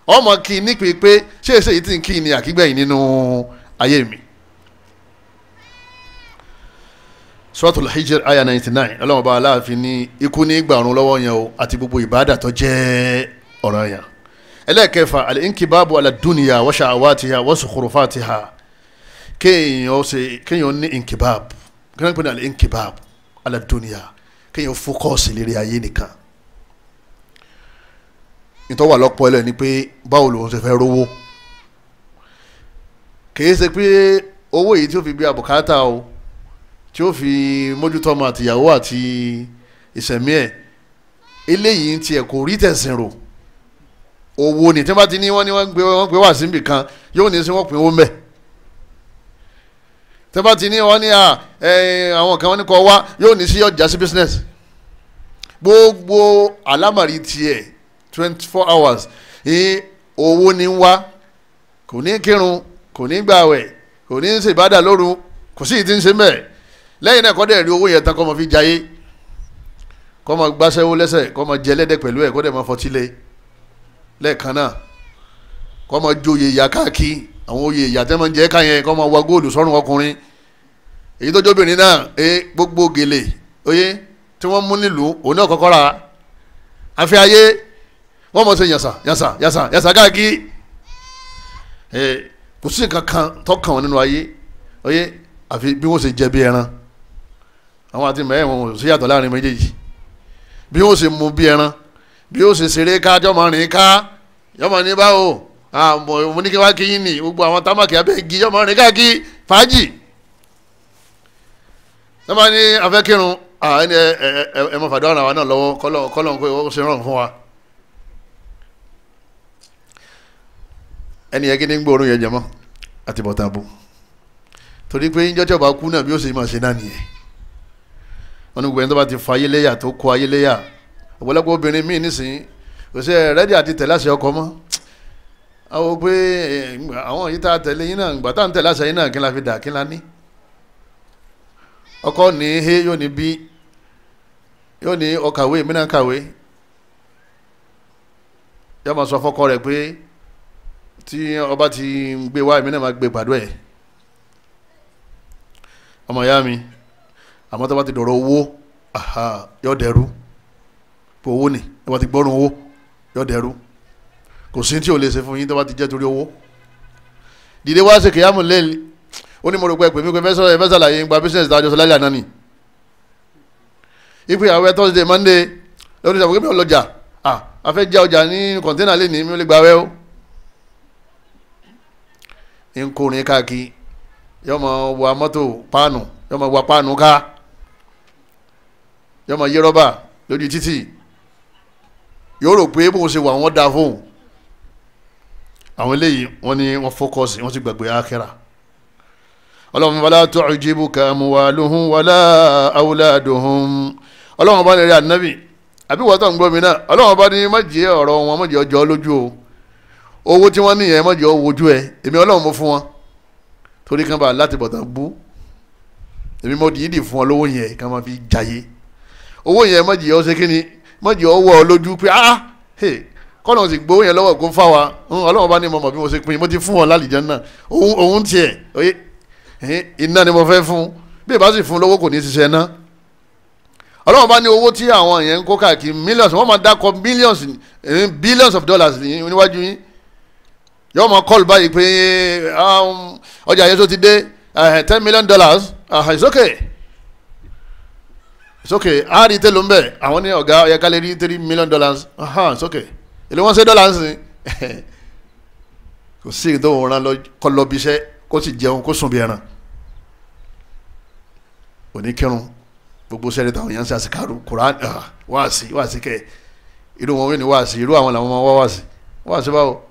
Ọmọ kí nípe pé ṣé èsè yìí ti ń kí ni àkígbẹ̀yìn nínú ayé mi. Suratul Hijr aya 99, Ọlọ́run bá aláàfin ní ikú ní gbàrún lọ́wọ́ yẹn o, àti gbogbo ìbádà tó jẹ́ ọ̀ràn yẹn. Ẹlẹ́ẹ̀kẹfà, al-inkibabu ala dunya wa sha'awatiha wa sukhrufatiha, kéèyàn ní inkibab, kéèyàn pè ní al-inkibab ala dunya, kéèyàn fókọ̀sì lérí ayé nìkan. Nítorí wà lọ́pọ̀ ẹlẹ́ ni pé báwo lòun ṣe fẹ́ rówó, Kìí ṣe pé owó yìí tí ó fi gbé àbùkátà o, tí ó fi mójútó ọmọ àtìyàwó àti ìṣẹ̀mí ẹ̀, eléyìí tiẹ̀ kò rí tẹ̀sìn rò. Owó ni tí wọ́n bá ti ní wọ́n ní wọ́n gbé wá síbi kan, yóò ní sí wọ́n pín owó mẹ́. Tí wọ́n bá ti ní wọ́n ní àwọn kan wọ́n ní kọ́ wá, yóò ní sí ọjà sí business. Gbogbo àlámàrí tiẹ̀ 24 hours owó ní wá, kò ní kírun, kò ní gbàwẹ̀, kò ní ṣe ìbádà lóru, kò sí ìdí ń ṣe mẹ́. Lẹ́yìn náà kọ́ dẹ̀ rí owó yẹn tán, kọ́ mọ fi jayé, kọ́ mọ gbáṣẹ́wó lẹ́sẹ̀, kọ́ mọ jẹ ẹlẹ́dẹ̀ pẹ̀lú ẹ̀, kọ́ dẹ̀ mọ fọtí lé lẹ́ẹ̀kan náà, kọ́ mọ joyè ìyá káàkiri, àwọn oyè ìyá tẹ́ mọ jẹ́ ká yẹn, kọ́ mọ wa góòlù sọ́run ọkùnrin. Èyí tó jóbìnrin náà gbogbo gèlè oyè tí wọ́n mú nílùú òun náà kọ́kọ́ ra àfi ayé, wọ́n mọ̀ ṣe yànsà yànsà yànsà yànsà káàkiri. Kò sí nǹkan kan tọ́kàn wọn nínú ayé oyè àfi bí wọ́n ṣe jẹ bí ẹran. Àwọn àti mẹ́rin wọn ò sí yàtọ̀ láàrin méjèèjì. Bí wọ́n ṣe mu bí ẹran, bí ó ṣe ṣeré ká, jọmọ rìn ká, yọmọ ní báwo mo ní kí wá kí yín ní gbogbo àwọn támàkì abẹ́ igi, yọmọ rìn káàkiri fàájì. Sọ́mọ ní afẹ́kírun ẹni ẹ mọ fàdúrà wa náà lọ́wọ́, kọ́lọ̀ kó o ṣe rọrùn fún wa. Ẹni yẹn kí ni ń gbóòórùn yẹn jẹmọ́ àti bọ̀tà bò, torí pé njọ́ tí ọba kú náà bí ó ṣe máa ṣe náà nìyẹn. Wọn ní gbogbo ẹni tó bá ti fa ayé léyà, tó kó ayé léyà. Ọ̀pọ̀lọpọ̀ obìnrin míì nísìnyí kò sí rẹ́dí àti tẹ̀lé àṣẹ ọkọ mọ́. Àwọn pé àwọn yìí tá a tẹ̀lé yín náà, ìgbà tá à ń tẹ̀lé àṣẹ yín náà, kí la fi dà, kí la ní. Ọkọ ní he, yóò ní bí, yóò ní ọkàwé, mí náà kàwé. Yóò máa sọ fọ́kọ rẹ̀ pé tí ọba ti gbé wá, èmi náà máa gbé pàdé ẹ̀. Ọmọ ìyá mi, àmọ́ tó bá ti dọ̀rọ̀ owó, yóò dẹrú. Pé owó ni, tó bá ti gbọ́rùn owó, yóò dẹrú. Kò sí tí o lè ṣe fún yín tó bá ti jẹ́ torí owó. Dìde wá ṣe kìyàmù lẹ́ẹ̀lì. Ó ní mo rò pé pèmí pé fẹ́ ṣàlàyé nípa business tá a jọ sọ lálẹ́ àná ni. Ipe àwẹ̀ Thursday, Monday, lórí ìṣàkóso mi ò lọ́jà. A fẹ́ já ọjà ní kọ̀ńténà lé ní, mi ò lè gbà wẹ́ o. Ń kórin káàkiri, yóò máa wa mọ́tò páànù, yóò máa wa páànù ká, yóò máa yé rọ́bà lójú títì. Yóò rò pé bóun ṣe wà wọ́n da fóun. Àwọn eléyìí wọ́n ní wọ́n fọ́kọ̀sì, wọ́n sì gbàgbé àkẹ́rà. Ọlọ́run wala tu'jibuka amwaluhum wala awladuhum. Ọlọ́run bá ní rí ànábì àbí wọ́n tó ń gbọ́ mi náà, Ọlọ́run bá ní má jẹ́ ọ̀rọ̀ wọn, má jẹ́ ọjọ́ lójú o. Owó tí wọ́n níyẹn má jẹ́ wojú ẹ, èmi Ọlọ́run mo fún wọn torí kan bá láti bọ̀tán bú, èmi mo dìídì fún ọ lówó yẹn ká máa fi jayé. Owó yẹn má jẹ́ ọ ṣe kí ni, má jẹ́ ọ wọ ọ lójú pé ah kọ́nà sì gbowó yẹn lọ́wọ́ kó fà wá. Ọlọ́run bá ní mo mọ̀ bí mo ṣe pín in, mo ti fún ọ lálìjánnà. Òun tiẹ̀ oye iná ni mo fẹ́ fún, bí ìbá sì fún lówó kò ní ṣiṣẹ́ ná. Ọlọ́run bá ní owó tí àwọn yẹn ń kó káàkiri millions, wọ́n máa dákọ̀ millions, billions of dollars níwájú yín. Yóò máa kọ́ọ̀lù báyìí pé ọjà yẹn tó ti dé $10 million, it's okay, it's okay. A rí tẹ́lẹ̀ ń bẹ̀, àwọn ní ọ̀gá ọ̀yà kálẹ̀ rí $3 million, it's okay. Èlé wọ́n ṣe dọ́là ń sìn. Kò sí ìdánwò rán kọ́ lọ bí iṣẹ́, kó sì jẹun, kó sùn bí ẹran. Òní kírun, gbogbo sẹ́ni táwọn yẹn ń ṣe àsìkárù Kùránì wáàsí wáàsí kẹ, irú wọn wí ní wáàsí, irú àwọn làwọn máa wá wáàsí wáàsí báwo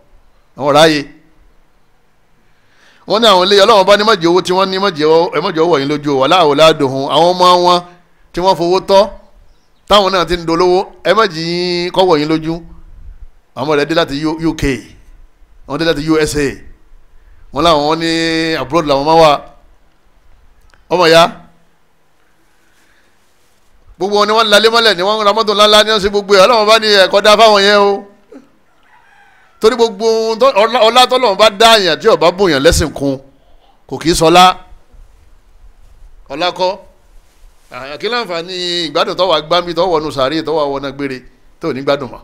àwọn ráàyè. Wọ́n ní àwọn ilé Ọlọ́run bá ní má jẹ́ owó tí wọ́n ní má jẹ́ owó yín lójú wà láàwọ̀ ládùn àwọn ọmọ wọn tí wọ́n fowó tọ́ táwọn náà ti ń dolówó, ẹ má jẹ́ kọ́wọ́ yín lójú. Àwọn ọmọ rẹ̀ dé láti UK, wọ́n dé láti USA, wọ́n láwọn ní abroad làwọn máa wà. Ọmọ ya gbogbo wọn ni wọ́n lalé mọ́lẹ̀, ni wọ́n ra mọ́tò ńláńlá, ní wọ́n ṣe gbogbo ẹ̀. Ọlọ́run bá ní ẹ̀kọ́ dá fáwọn yẹn o, torí gbogbo ọlá tọ́lọ́run bá dá àyàn tí ó bá bòyàn lẹ́sìn kún kò kì í sọlá. Ọlá kọ́ kí láǹfààní ìgbádùn tó wà gbámi tó wọnú sàárè tó wà wọnà gbére tó ní gbádùn mọ́.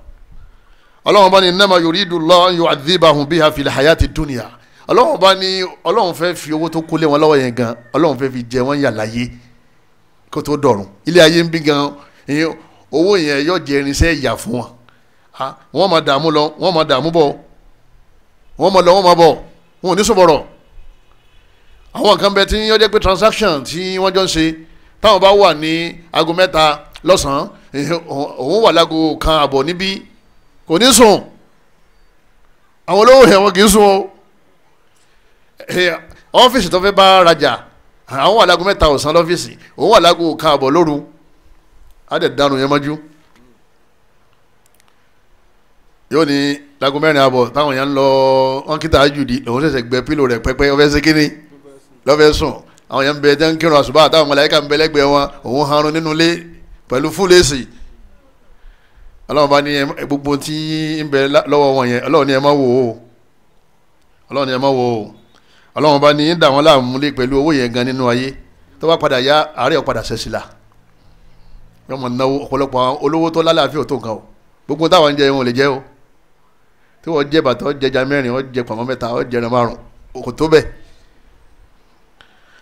Ọlọ́run bá ní innama yuridu Allahu an yu'adhibahum biha fil hayati dunya. Ọlọ́run bá ní Ọlọ́run fẹ́ fi owó tó kólé wọn lọ́wọ́ yẹn gan, Ọlọ́run fẹ́ fi jẹ wọ́n yà láyé kó tó dọ̀run. Ilé ayé ń bí gan, owó yẹn yóò jẹ irinṣẹ́ ìyà fún wọn. Wọ́n máa dààmú lọ, wọ́n máa dààmú bọ̀, wọ́n máa lọ, wọ́n máa bọ̀, wọn ò ní sọ̀bọ̀rọ̀. Àwọn kan bẹ tí wọ́n jẹ́ pé transaction tí wọ́n jọ ń ṣe, táwọn bá wà ní aago 3 lọ́sàn-án, òun wà láago 1:30 níbí, kò ní sùn. Àwọn olówó yẹn wọn kì í sùn o. Ọ́fíìsì tó fẹ́ bá rajà, àwọn wà láago 3 ọ̀sán lọ́fíìsì, òun wà láago 1:30 lóru, á dẹ̀ dànù yẹn mọ́jú. Yóò ní láago 4:30 táwọn yẹn ń lọ wọn kíta àjùdí, òun ṣẹ̀ṣẹ̀ gbẹ pílò rẹ̀ pẹ́pẹ́, ó fẹ́ ṣe kíní lọ́fẹ́ sùn. Àwọn yẹn ń bẹ tẹ́ ń kírun àṣùbà, táwọn màláíkà ń bẹ lẹ́gbẹ̀ẹ́ wọn, òun harun nínú ilé pẹ̀lú fúlẹ́sì. Ọlọ́run bá ní gbogbo tí ń bẹ lọ́wọ́ wọn yẹn, Ọlọ́run ní ẹ má wò ó, Ọlọ́run ní ẹ má wò ó. Ọlọ́run bá ní ń dà wọ́n láàmú lé pẹ̀lú owó yẹn gan nínú ayé, tó bá padà yá àárẹ̀ ó padà ṣẹ̀ṣì là. Wọ́n mọ̀ náwó ọ̀pọ̀lọpọ̀ olówó tó lálàáfíà tó nǹkan o, gbogbo táwọn ń jẹ wọn ò lè jẹ o. Tí wọ́n jẹ bàtà, ó jẹja 4, ó jẹ pọ̀nmọ́ 3, ó jẹran 5, kò tó bẹ́ẹ̀.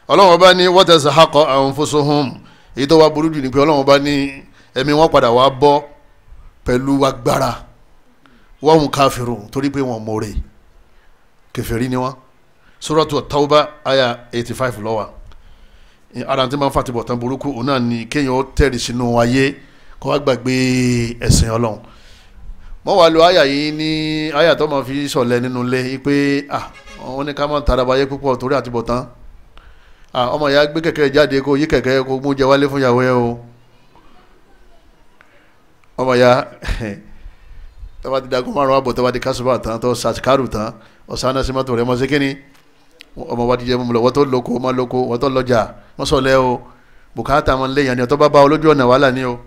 Ọlọ́run bá ní watazhaqa anfusuhum, èyí tó wá burú jù ní pé Ọlọ́run bá ní ẹ̀mí wọn padà wá bọ́ pẹ̀lú agbára, wa hum kafirun, torí pé wọn mọ̀ọ́rẹ́, kèfèrí ni wọn. Suratu Tawba aya 85 ló wà. Ara tí máa ń fàtìbọ̀ tán burúkú òun náà ni kéèyàn ó tẹ̀rì sínú ayé kó wá gbàgbé ẹ̀sìn Ọlọ́run. Wọ́n wá lo àyà yìí ní àyà tó máa fi sọ̀lẹ̀ nínú ilé pé wọ́n ní ká máa tara bayé púpọ̀ torí àtibọ̀tán. Ọmọ ìyá gbé kẹ̀kẹ́ jáde kó yí kẹ̀kẹ́ kó mú jẹ wálé fún ìyàwó ẹ o. Ọmọ ìyá tó bá ti dagun 5:30 tó bá di kásùbà tán tó sàkárù tán ọ̀sán náà sí mọ́tò rẹ̀ mọ́ sí kínní. Ọmọ wa jíjẹ mímu lọ, wọ́n tó lóko wọ́n lóko, wọ́n tó lọ́jà wọ́n sọ̀lẹ̀ o. Bùkátà máa ń léyàn ni ọ̀tọ́ bá bá olójú ọ̀nà wàhálà ni o.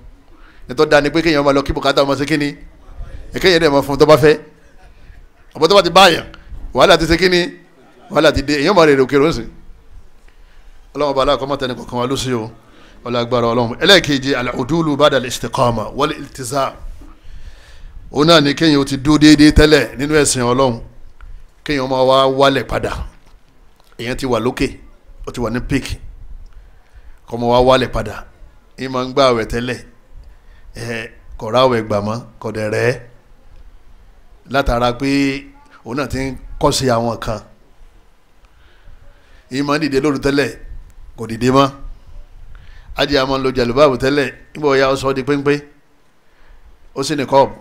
Ètò dání pé kéèyàn máa lọ kí bùkátà máa ṣe kínní, èkéyàn dẹ̀ máa fún tó bá fẹ́. Ọ̀pọ̀ tó bá ti báyàn wàhálà ti ṣe kínní, wàhálà ti dé, èèyàn máa rèrè òkèrè òsì. Ọlọ́run bá aláàkọ́ mọ́tẹ́ni kọ̀ọ̀kan wa ló sí o, ọlọ́gbàrá Ọlọ́run. Ẹlẹ́ẹ̀kejì, al-udulu ba'da al-istiqama wal-iltizam, òun náà ni kéèyàn ti dúró déédéé tẹ́lẹ̀ nínú ẹ̀sìn Ọlọ́run, kéèyàn máa wá wálẹ̀ padà. Èèyàn ti wà lókè, ó ti wà ní pík, kọ́ máa wá wálẹ̀ padà. Ìyẹn máa ń gbà àwẹ̀ tẹ́lẹ̀, kọ̀ọ̀rọ̀ àwẹ̀ gbà mọ́, kọ̀dẹ̀ rẹ̀ látara pé òun náà ti ń kọ́ sí àwọn kan. Ìyẹn máa ń dìde lóru tẹ́lẹ̀, kò dìde mọ́. Ajé àmọ́ ń lo jàlùbáàbù tẹ́lẹ̀, nígbà ó yá ó sọ di péńpé, ó sì ní kọ́ọ̀bù.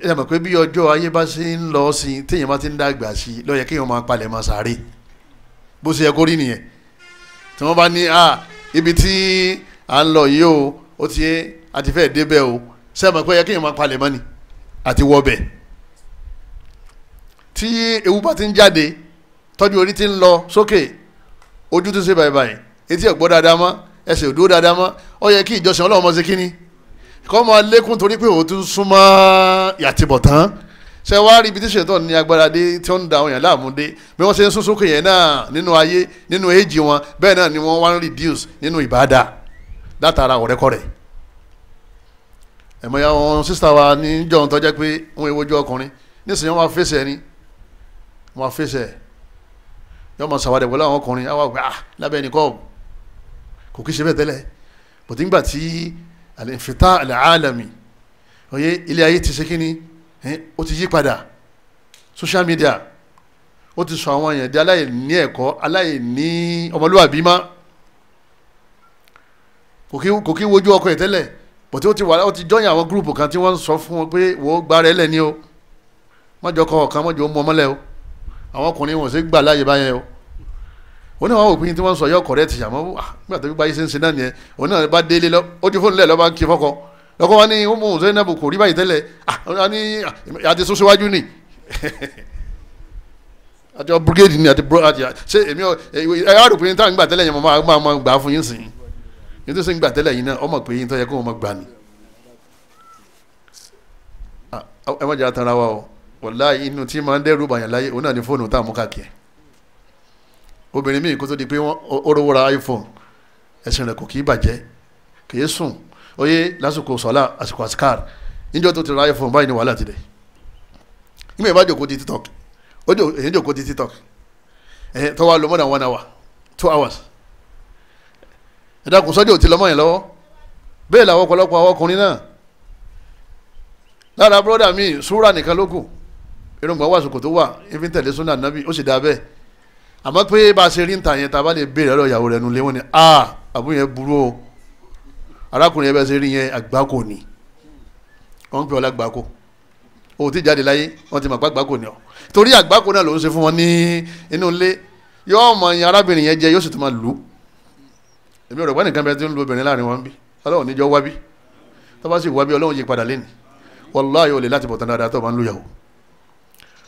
Ẹ mọ̀ pé bí ọjọ́ ayé bá ṣe ń lọ sí i, téèyàn bá ti ń dàgbà sí i, ló yẹ kéèyàn máa palẹ̀ máa sáré. Bó ṣe yẹ kó rí nìyẹn. Tí wọ́n bá ní ibi tí à ń lọ yìí o, ó ti àti fẹ́ débẹ̀ o, ṣé ẹ mọ̀ pé ó yẹ kéèyàn máa palẹ̀ mọ́ ni àti wọbẹ̀. Tí ewu bá ti ń jáde, tọ́jú orí ti ń lọ sókè, ojú tó ṣe báyìí, etí ò gbọ́ dáadáa mọ́, ẹsẹ̀ ò dúró dáadáa mọ́, ó yẹ kí ìjọsìn Ọlọ́run máa ṣe kíni kọ́ máa lékún, torí pé òun tún súnmọ́ yàtìbọ̀tán. Ṣé wàá rí ibi tí ṣètò ní agbára dé tí ó ń da àwọn èèyàn láàmú dé, bí wọ́n ṣe ń sún sókè yẹn náà nínú ayé, nínú éèjì wọn, bẹ́ẹ̀ náà ni wọ́n wá ń reduce nínú ìbáadà látara ọ̀rẹ́kọ̀rẹ́. Ẹ̀mọ́ ya wọn sísá wa ní jọ̀hún tó jẹ́ pé wọ́n ewojú ọkùnrin nísìnyí, wọ́n máa fèsì ẹni, wọ́n máa fèsì ẹ̀, yọ́n máa ṣàwádìí pẹ̀lú àwọn ọkùnrin, àwọn àgbà lábẹ́ ẹnì kọ́ kò kí ṣe bẹ́ẹ̀ tẹ́lẹ̀. Bọ̀dé ńgbà tí al-infita al-alami, oye ilé ayé ti ṣe kí ni, ó ti yí padà. Social media ó ti sọ àwọn èèyàn di aláìní ẹ̀kọ́, aláìní ọmọlúwàbí má. Kò kí wojú ọkọ ẹ̀ tẹ́lẹ̀, bọ̀dé ó ti wà, ó ti jọyìn àwọn gúrùpù kan tí wọ́n ń sọ fún wọn pé wò ó gbára ẹ lẹ́ni o, mọ́jọ kọ ọ̀kan, mọ́jọ ó mú ọmọlẹ́ o, àwọn ọkùnrin wọn ò sì gbà láàyè báyẹn o. Òun náà wà òpin tí wọ́n sọ yọ kọ̀rẹ́tì, àmọ́ nígbà tó bá yé ṣe ń ṣe náà nìyẹn. Òun náà bá délé lọ, ó ti fóònù lẹ̀ lọ́ba ń kí fọ́kọ lọ́kọ́ wa ní ọmọ Zainab kò rí báyìí tẹ́lẹ̀, ní àti sún síwájú ni àti brigade ni àti ṣé èmi ẹ á rò pé táwọn gbà tẹ́lẹ̀ yẹn mo máa gbà fún yín sìn yín tó ṣe ń gbà tẹ́lẹ̀ yín náà ọmọ pé yín tó yẹ kó wọn máa gbà ni. Ẹ má jẹ́ àtàrà wa o, wàláhì inú tí máa ń dẹ́rù bàyàn láyé òun náà ní fóònù táwọn mú káàkiri. Obìnrin míì kó tó di pé wọ́n ó rówó ra iPhone, ẹ̀sìn rẹ̀ kò kì í bàjẹ́, kì í sùn, oyè lásìkò sọ́lá, àsìkò àsìkár, níjọ́ tó ti ra iPhone báyìí ni wàhálà ti dẹ̀. Nígbà yẹn bá jòkó di TikTok, èyí jòkó di TikTok, tó wá lò more than 1 hour, 2 hours. Ẹ̀dá kò sọ́jà ò ti lọ́mọ yẹn lọ́wọ́. Bẹ́ẹ̀ làwọn ọ̀pọ̀lọpọ̀ àwọn ọkùnrin náà. Lára bọ́dà mi, súrà nìkan ló kù, irùngbọ̀n wà, sòkòtò wà, ìfi ń tẹ̀lé súnà nábì, ó sì dáa bẹ́ẹ̀. Àmọ́ pé bá a ṣe rí níta yẹn tá a bá lè béèrè ọ̀rọ̀ ìyàwó rẹ̀ nulẹ̀, wọ́n ní a àbúrò yẹn burú o, arákùnrin yẹn bẹ́ẹ̀ ṣe rí yẹn àgbákò ni. Wọ́n ń pè ọ́ lágbákò, o ti jáde láyé wọ́n ti mọ̀ pé àgbákò ni ọ́, torí àgbákò náà ló ń ṣe fún wọn ní inú ilé. Yóò mọ ìyẹn arábìnrin yẹn jẹ, yóò sì tún máa lù ú. Èmi ò rẹ̀ wá nìkan bẹ́ẹ̀ tí ń lu obìnrin láàrin wọn bí. Ọlọ́run níjọ́ wá bí, tó bá sì wá bí Ọlọ́run yí padà lẹ́nu. Wàláhì olè láti bọ̀tán dáadáa tó bá ń lu ìyàwó.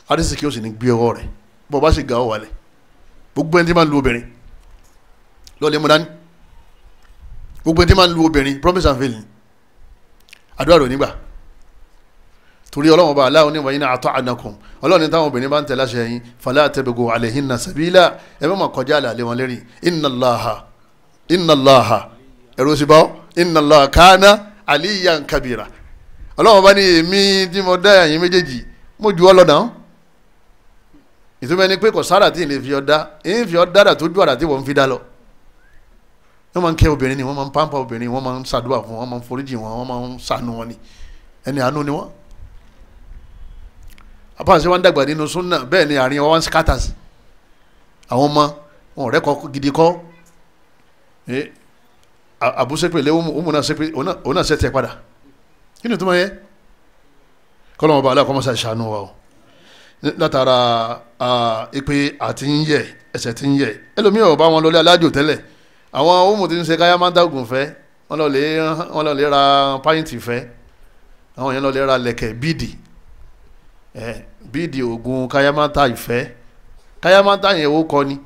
Arísìkí ó sì ní gbé ọwọ́ rẹ̀, bọ́ bá sì ga ọ wálẹ̀. Gbogbo ẹni tí máa ń lu obìnrin lọ́ọ̀lẹ́ mú dání. Gbogbo ẹni tí máa ń lu obìnrin, promise and fail ni, àdúrà rẹ̀ nígbà. Torí Ọlọ́run bá aláwọ̀ ní wàyí náà àtọ́ ànàkùn, Ọlọ́run ní táwọn obìnrin bá ń tẹ̀lé àṣẹ yín, fala tabghu alayhinna sabila, ẹ má máa kọjá àlàlé wọn lérí. Inna Allaha, inna Allaha, ẹ̀rọ sì bá ọ́, inna Allaha kana aliyan kabira. Ọlọ́run bá ní èmi tí mo dá ẹ̀yin méjèèjì mo ju ọ lọ náà. Ìtumọ̀ ẹni pé kò sára tí ì lè fi ọ dá, ì ń fi ọ dára tó ju àrà tí wọ́n fi dá lọ. Wọ́n máa ń kẹ́ obìnrin ni, wọ́n máa ń pampa obìnrin, wọ́n máa ń ṣàdúrà fún wọn, wọ́n máa ń foríjì wọn, wọ́n máa ń ṣàánú wọn ni, ẹni àánú ni wọ́n. Àbáṣe wọn dàgbà nínú súnà, bẹ́ẹ̀ ni àárín wọn scatters. Àwọn ọmọ wọn ọ̀rẹ́ kọ gidi kọ́, àbúṣepèlé òun náà ṣe tẹ padà. Kí ni ìtumọ̀ yẹ? Kọ́lọ́mọba aláàkọ́mọ́sá ṣàánú wa o. Látara ìpè àti ń yẹ ẹsẹ̀ tí ń yẹ, ẹlòmíràn ò bá wọn lọlé alájò tẹ́lẹ̀. Àwọn ohun tí ń ṣe káyá máa ń dágùn fẹ́, wọ́n lọ lè ra pàyìntì fẹ́, àwọn yẹn lọ lè ra lẹ̀kẹ̀ bíìdì, bíìdì oògùn káyá máa ń ta ìfẹ́. Káyá máa ń ta yẹn ó kọ ni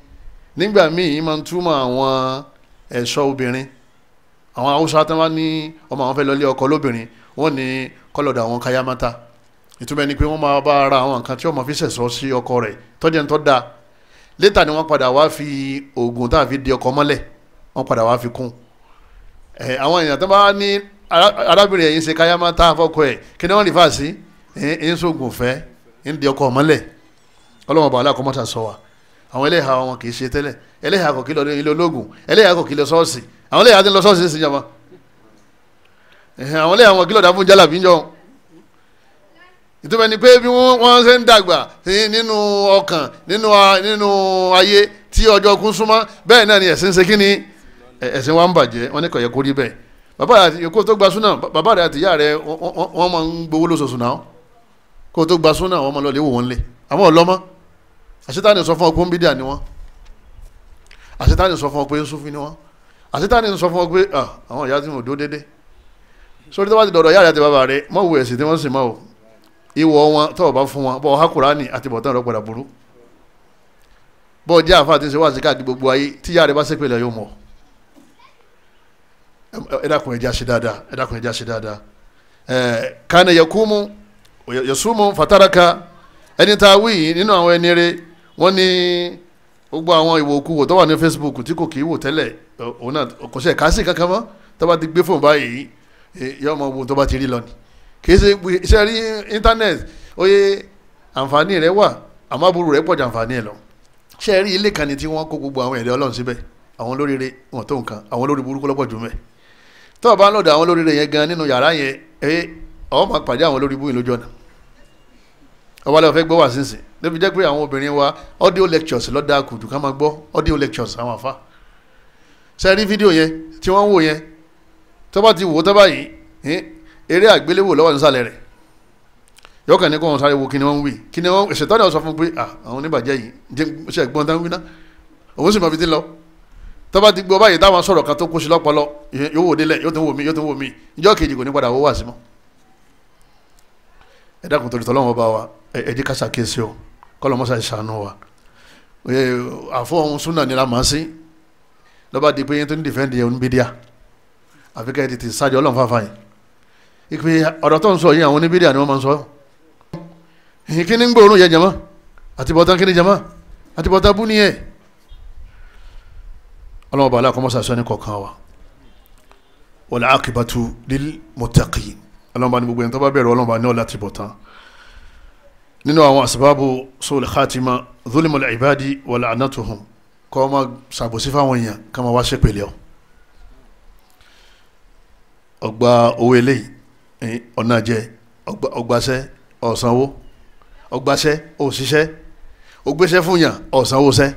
nígbà míì máa ń túmọ̀ àwọn ẹ̀ṣọ́ obìnrin. Àwọn Haúsá tí wọ́n ní ọmọ àwọn fẹ́ lọ lé ọkọ lóbìnrin, wọ́n ní kọ́lọ̀dọ̀ àwọn káyá máa ta. Ìtumọ̀ ẹni pé wọ́n máa bá ara àwọn nǹkan tí wọ́n máa fi ṣẹ̀ṣọ́ sí ọkọ rẹ̀ tọ́jú ẹni tó dáa. Létà ni wọ́n padà wá fi oògùn tá a fi di ọkọ mọ́lẹ̀, wọ́n padà wá fi kún. Àwọn èèyàn tó bá ní arábìnrin ẹ̀yìn ṣe káyá máa ta fọ́kọ ẹ̀, kí ni wọ́n rí fà sí? Ń sóògùn fẹ́, ń di ọkọ mọ́lẹ̀. Ọlọ́mọ bàálà kọ́ mọ́ta sọ wa. Àwọn ẹlẹ́hà wọn kì í ṣe tẹ́lẹ̀, ẹlẹ́hà kò kí lọ ilé ológun, ẹlẹ́hà kò kí lọ ṣọ́ọ̀ṣì. Àwọn ẹlẹ́hà ti ń lọ ṣọ́ọ̀ṣì ń sìn jàmọ́. Àwọn ẹlẹ́hà wọn kí lọ́ọ̀dà fún jálàbí ń jọ. Ìtumọ̀ ni pé bí wọ́n ṣe ń dàgbà nínú ọkàn, nínú ayé tí ọjọ́ kún súnmọ́, bẹ́ẹ̀ náà ni ẹ̀sìn ṣe kí ni ẹ̀sìn wa ń bàjẹ́. Wọ́n ní kò yẹ kó rí bẹ́ẹ̀. Bàbá rẹ̀ kó tó gba súnà, bàbá rẹ̀ àti ìyá rẹ̀ wọ́n máa ń gbowó lóṣooṣù náà. Kó tó gba súnà wọ́n máa lọ lè wò wọ́n lé. Àwọn ọlọ́mọ àṣetánì sọ fún ọ pé ń bídíà ni wọ́n, àṣetánì sọ fún ọ pé ń súnfín ni wọ́n, àṣetánì sọ fún ọ pé àwọn ìyá tí mo dó dédé. Sórí tó bá ti dọ̀dọ̀ ìyá rẹ̀ àti bàbá rẹ̀ mọ̀ wo ẹ̀sìn tí wọ́n sì mọ̀ o. Ìwọ wọn tọ́ ọ bá fún wọn bọ́ ọ Kùránì àti bọ̀tán rẹ̀ padà burú. Bọ́ ọ jẹ́ àfa àti ṣe wá sí káàkiri gbogbo ayé tí ìyá rẹ̀ bá ṣépè lẹ̀ yóò mọ̀. Ẹ dákun ẹ jẹ́ á ṣe dáadáa, ẹ dákun ẹ jẹ́ á ṣe dáadáa. Kánà yakumu yasumu fataraka, ẹni tá a wí yìí nínú àwọn ẹni rẹ̀ wọ́n ní gbogbo àwọn ìwòkuwò tó wà ní Facebook tí kò kì í wò tẹ́lẹ̀, òun náà kò ṣe kásì kankan mọ́. Tó bá ti gbé fóònù báyìí yóò mọ ohun tó bá ti rí lọ ni. Kì í ṣe iṣẹ́ rí íńtánẹ́ẹ̀tì, oye àǹfààní rẹ̀ wà, àmọ́ aburú rẹ̀ pọ̀ ju àǹfààní ẹ̀ lọ. Ṣé rí ilé kan ni tí wọ́n kó gbogbo àwọn ẹ̀rẹ́ Ọlọ́run síbẹ̀, àwọn olóríire wọn tó nǹkan, àwọn olórí burúkú lọ́pọ̀ jù mẹ́. Tó o bá ń lọ́dọ̀ àwọn olóríire yẹn gan nínú yàrá yẹn, ọ̀ máa pàdé àwọn olórí búyìn lójú ọ̀nà. Ọba lè fẹ́ gbọ́ wà sínsìn níbi jẹ́ pé àwọn obìnrin wa audio lectures lọ́dà kùtù ká máa gbọ́ audio lectures àwọn àfa. Ṣé rí fídíò yẹn tí wọ́n ń wò yẹn, tó bá ti wò tó báyìí eré àgbéléwò lọ́wọ́ nísàlẹ̀ rẹ̀, yọkàn ní kó wọn sáré wo kí ni wọ́n ń wí, kí ni wọ́n ṣètò ọ̀nà sọ fún pé àwọn oníbàjẹ́ yìí ṣe gbọ́n tán wí ná, òun sì mọ̀ fi ti lọ. Tó bá ti gbọ́ báyìí táwọn sọ̀rọ̀ kan tó kó sí lọ́pọlọ, yóò wò délẹ̀, yóò tún wò mí, yóò tún wò mí, ìjọ́ kejì kò ní padà wó wà sí mọ́. Ẹ dákun torí tọ́lọ́wọ́n bá wa, ẹ jẹ́ ká ṣàkíyèsí o, kọ́lọ́ mọ́sá ìṣàánú wa. Àfọ̀hún súnà nira màá sí lọ́ba di pé yẹn tó ń dìfẹ́ǹdì yẹn ń bí díà, àfi ká ẹ tètè sáájú Ọlọ́run fáfá yẹn. Ìpè ọ̀rọ̀ tó ń sọ yìí àwọn oníbídíà ni wọ́n máa ń sọ. Kí ni ń gbóòórùn yẹn jẹ̀mọ́? Àti bọ̀tán kí ni jẹ̀mọ́? Àti bọ̀tán bú ni ẹ̀. Ọlọ́run bá aláàkọ́ mọ́sá sọ ní kọ̀ọ̀kan wa. Wal aqibatu lil muttaqin. Ọlọ́run bá ní gbogbo ẹni tó bá bẹ̀rù Ọlọ́run bá ní ọ̀la ti bọ̀tán. Nínú àwọn asbabu sul khatima zulmul ibadi wa la'natuhum, kọ́ ọmọ ṣàbòsí fáwọn èèyàn ká máa wá ṣépèlé ọ. Ọgbà owó eléyìí ọ̀nà jẹ, ọgbàṣẹ́ ọ̀sánwó, ọgbàṣẹ́ òṣìṣẹ́, ògbéṣẹ́ fún yàn ọ̀sánwó sẹ́.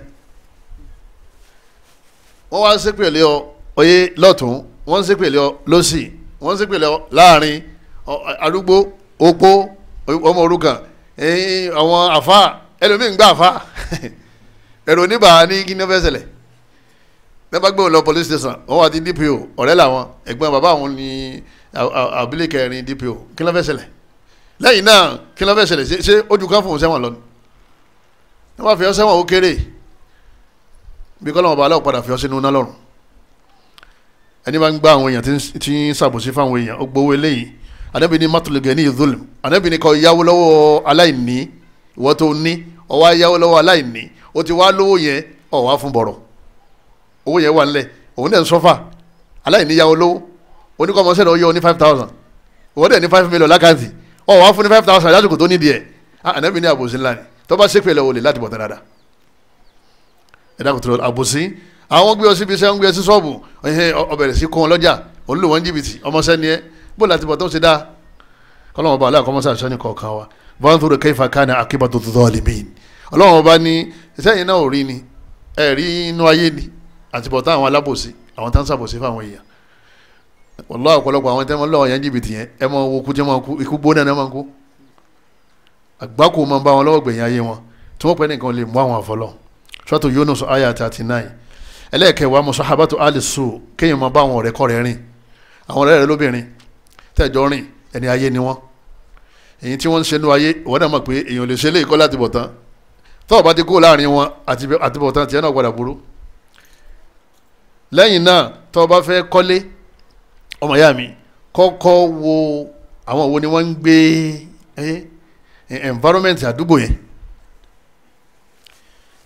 Wọ́n wá ṣépèlé ọ oyè lọ́tún, wọ́n ṣépèlé ọ lọ́sì, wọ́n ṣépèlé ọ láàrin arúgbó, opó, ọmọ òrukàn, àwọn àfa, ẹlòmíín gbà àfa ẹ̀rọ oníbà ní kí ni wọ́n fẹ́ ṣẹlẹ̀. Nígbà gbé wọn lọ police station, wọ́n wá ti DPO, ọ̀rẹ́ làwọn, ẹ̀gbọ́n bàbá àwọn ní abílẹ̀ kẹrin DPO, kí ló fẹ́ ṣẹlẹ̀ lẹ́yìn náà? Kí ló fẹ́ ṣẹlẹ̀? Ṣé ojú kan fún un sẹ́wọ̀n lọ ni? Wọ́n bá fi ọ́ sẹ́wọ̀n ó kéré, bí kọ́lọ́mọ̀ bá aláwọ̀ padà fi ọ́ sínú iná lọ́rùn. Ẹni bá ń gbá àwọn èèyàn tí ń ṣàbòsí fáwọn èèyàn, ó gbowó eléyìí. Ànábì ní mátòlùgẹ̀ ní ìdúlù, Ànábì ní kó yáwó lọ́wọ́ aláìní, ìwọ tó ní ó wá yáwó lọ́wọ́ aláìní, ó ti wá lówó yẹn, ó wá fún bọ̀rọ̀, owó yẹn wà nílẹ̀, òun dẹ̀ ń sọ́fà. Aláìní yáwó lówó, oníkọ́mọṣẹ́ lọ yọ ní 5,000, ìwọ dẹ̀ ní 5 million lákàntì, ó wá fún ní 5,000 lásìkò tó nídìí ẹ̀. Ànábì ní àbòsí ńlá ni, tó bá ṣépè lọ olè láti bọ̀ tán dáadáa. Ẹ̀dá kò tó àbòsí. Àwọn gbé ọ síbi iṣẹ́, ń gbé ọ sí ṣọ́ọ̀bù, ó bẹ̀rẹ̀ sí kó wọn lọ́jà, òun lò wọ́n jìbìtì, ọmọọṣẹ́ ni ẹ, bó láti bọ̀ tó ń ṣe dáa. Kọ́lọ́mọ bá aláàkọ́mọ́sá àṣọ ní kọ̀ọ̀kan wa. Fanzuru kayfa kana akibatu zalimin. Ọlọ́run ọba ní sẹ́yìn náà ò rí ni, ẹ̀ rí inú ayé ni àtibọ̀tán àwọn alábòsí, àwọn tá ń ṣàbòsí fáwọn èèyàn. Wallahi ọ̀pọ̀lọpọ̀ àwọn tẹ́wọ́n lọ́wọ́ yẹn jìbìtì yẹn, ẹ mọ owó kú tí wọ́n kú, ikú gbóná ni wọ́n kú, àgbákò máa ń bá wọn lọ́wọ́ gbẹ̀yìn ayé wọn, tí wọ́n pẹ́ nìkan lè mú àwọn àfọlọ́. Suratu Yunus aya 39. Ẹlẹ́ẹ̀kẹwàá, musahabatu alisu, kéèyàn máa bá àwọn ọ̀rẹ́ kọ́rẹ́ rìn, àwọn ọ̀rẹ́ rẹ lóbìnrin tẹ́jọ́ rìn, ẹni ayé ni wọ́n. Èyí tí wọ́n ń ṣe nú ayé, ìwọ́n náà mọ̀ pé èèyàn lè ṣe léèkọ́ láti bọ̀ tán. Tọ́ọ̀ bá ti kó láàrin wọn àti bọ̀ tán tiẹ̀ náà padà burú. Lẹ́yìn náà, tọ́ọ̀ bá fẹ́ kọ́lé, ọmọ ìyá mi, kọ́kọ́ wo àwọn wo ni wọ́n ń gbé environment àdúgbò yẹn.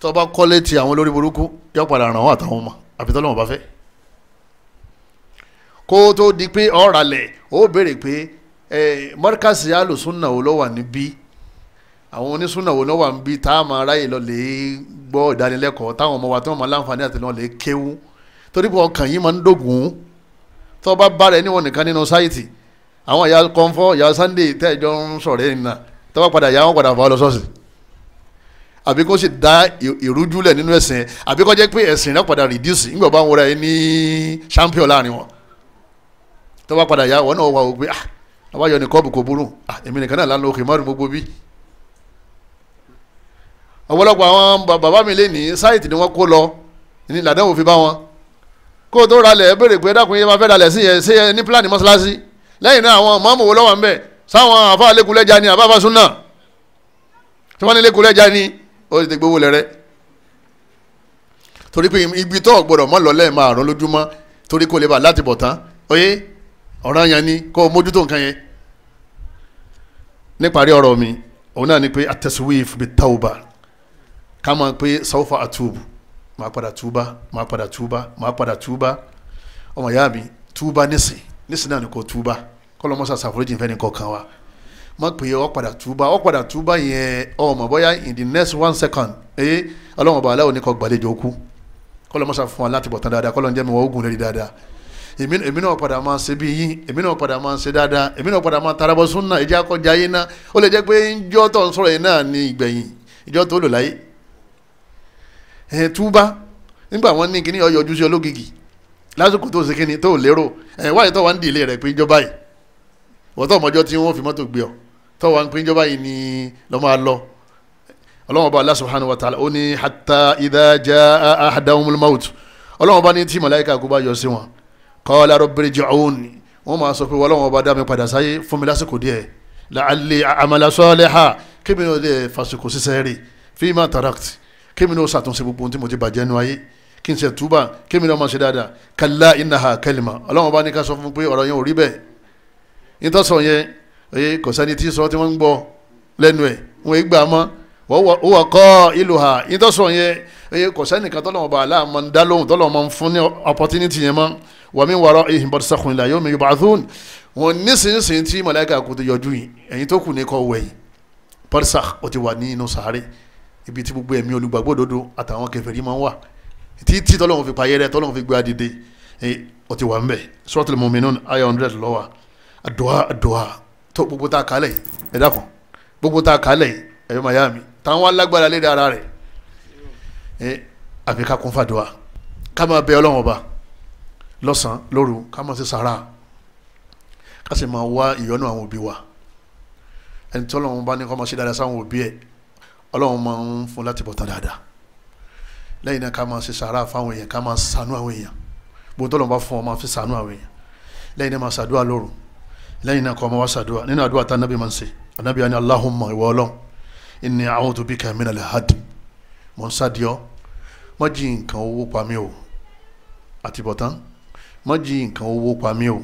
Tọ́ọ̀ bá kọ́lé ti àwọn olórí burúkú, yóò padà ràn wọ́n àtàwọn ọmọ àbí tọ́lọ́wọ́n bá fẹ́. Kó tó di pé ọ̀ralẹ̀, ó béèrè pé mọ́ríkàsì alùsùnà wo ló wà níbí, àwọn onísùnà wo ló wà níbí tá a máa ráyè lọ lè gbọ́ ìdánilẹ́kọ̀ọ́, táwọn ọmọ wa tí wọ́n máa láǹfààní àti lọ lè kéwú. Torí pé ọkàn yìí máa ń dógùn. Tó bá bára ẹni wọn nìkan nínú sáìtì, àwọn ìyá kọ́ńfọ́, ìyá Sunday tẹ́ẹ̀jọ́ ń sọ̀rọ̀ ẹ̀ nìyà, tó bá padà yá wọn padà fà á lọ ṣọ́ọ̀ṣì, àbí kó sì dá ìrújúlẹ̀ nínú ẹ̀sìn, àbí kó jẹ́ pé ẹ̀sìn náà padà reduce nígbà bá ń wọra ẹ ní champion láàrin wọn. Tó bá padà yá wọn náà wà ó pé ah, àbáyọ ní kọ́ọ̀bù kò burú, ah èmi nìkan náà lánàá òkè márùn gbogbo bí. Ọ̀pọ̀lọpọ̀ àwọn bàbá mi lé ní sáìtì ni wọ́n kó lọ ní làdánwò fi bá wọn. Kó o tó ralẹ̀ ẹ béèrè pé dákun yẹn máa fẹ́ ralẹ̀ sí yẹn, ṣé yẹn ní pílánì mọ́ṣáláṣí? Lẹ́yìn náà àwọn mọ́mù wo lọ́wọ́ ń bẹ̀? Sáwọn àfa lẹ́kùlẹ́jà ni àbáfà súnà tí wọ́n ní lẹ́kùlẹ́jà ni ó ti gbowó lẹ́rẹ́. Torí pé ibi tó gbọ́dọ̀ mọ́ lọ́lẹ́ máa rán lójúmọ́, torí kó lè bà láti bọ̀ tán. Oyé ọ̀ràn yẹn ni kó o mójútó nǹkan yẹn. Níparí ọ̀rọ̀ mi, òun náà ni pé at-taswif bit-tawba, ká máa pé sawfa atubu, máa padà túbá, máa padà túbá, máa padà túbá. Ọmọ ìyá mi, túbá nísìn nísìn náà ni kò túbá, kọ́lọ́mọ́sá ṣàforíjì fẹ́ni kọ̀ọ̀kan wa. Má pè é ó padà túbá, ó padà túbá yẹn, ọmọ bóyá in the next 1 second ọlọ́run ọba aláwo ní kó gbàlejò kú. Kọ́lọ́mọ́sá fún wa láti bọ̀ tán dáadáa, kọ́lọ́n jẹ́ mi wọ́n ogun lórí dáadáa. Èmi náà padà máa ṣe bí yín, èmi náà padà máa ṣe dáadáa, èmi náà padà máa tarabọ súnà, ìjà akọjá yín náà. Ó lè jẹ́ pé ìjọ tó ń sọ̀rọ̀ yẹn náà ní ìgbẹ̀yìn, ìjọ tó lò láyé. Túbá nígbà wọn ní kíní ọyọ ojú sí ológìgì lásìkò tó ṣe kíní tó lérò, wáyé tó wà ń dìlé rẹ̀ pé ìjọba yìí, wọ́n tó ọmọjọ́ tí wọ́n fi mọ́tò gbé ọ, tó wà ń pín ìjọba yìí ni lọ́ máa lọ. Ọlọ́run ọba Allah subhanahu wa ta'ala ó ní hatta idha jaa ahadahumul maut. Ọlọ́run ọba ní tí màláíkà kú bá yọ sí wọn, qala rabbi irji'un, wọ́n máa sọ pé ọlọ́run ọba dá mi padà sáyé fún mi lásìkò díẹ̀, la'alli a'mala salihan, kébì náà lè fàṣìkò sísẹ́ rè, fima tarakt, kébì náà ṣàtúnṣe gbogbo ohun tí mo ti bàjẹ́ nu ayé, kí n ṣe túbà, kébì náà máa ṣe dáadáa. Kalla innaha kalima, ọlọ́run ọba ní ká sọ fún pé ọ̀rọ̀ yẹn ò rí bẹ́ẹ̀. Nítòsọ yẹn kò sẹ́ni tí sọ tí wọ́n ń gbọ́ lẹ́nu ẹ̀, wọ́n gbà mọ́ wọ́n kọ́ ìlú ha. Nítòsọ yẹn kò sẹ́ni kan tọ́lọ́wọ́n bá aláàmọ́ ń dá lóhùn, tọ́lọ́wọ́n máa ń fún ní opportunity yẹn mọ́. Wa min wara'ihim barzakhun ila yawmi yub'athun. Wọn nísinsìnyí tí màláíkà kò ti yọjú yìí, ẹ̀yin tó kù ní kọ́ wẹ̀yìn. Barzakh ó ti wà ní inú sàárè, ibi tí gbogbo ẹ̀mí olùgbàgbọ́ òdodo àtàwọn kèfèrí máa ń wà títí tọ́lọ́wọ́n fi payẹ́ rẹ, tọ́lọ́wọ́n fi gbé adìde, ó ti wà ń bẹ̀. Suratul Mu'minun aya 100 ló wà. Àdúà àdúà tó gbogbo tá a kálẹ̀ ẹ̀ dákun, gbogbo tá a kálẹ̀ ẹ̀yọ́ mayami táwọn alágbára lédè ara rẹ̀ ẹ̀ àfi ká kún fàdúà. Ká máa bẹ Ọlọ́run ọba lọ́sàn-án lóru, ká máa ṣe sàrà, ká sì máa wá ìyọ́nú àwọn òbí wa. Ẹni tí Ọlọ́run bá ní kó máa ṣe dáadáa sáwọn òbí ẹ̀, Ọlọ́run máa ń fún láti bọ̀ tán dáadáa. Lẹ́yìn náà ká máa ṣe sàrà fáwọn èèyàn, ká máa ṣàánú àwọn èèyàn. Bó tọ́lọ́run bá fún ọ, máa fi ṣàánú àwọn èèyàn. Lẹ́yìn náà máa ṣàdúrà lóru. Lẹ́yìn náà kọ́ ọmọ wa ṣàdúrà. Nínú àdúrà tá anábì máa ń ṣe, anábì á ní Allahumma, ìwọ Ọlọ́run, inni a'udhu bika minal hadm, mọ̀ ń sádìọ́, má jí nǹkan owó pa mí o, àtibọ̀tán, má jí nǹkan owó pa mí o,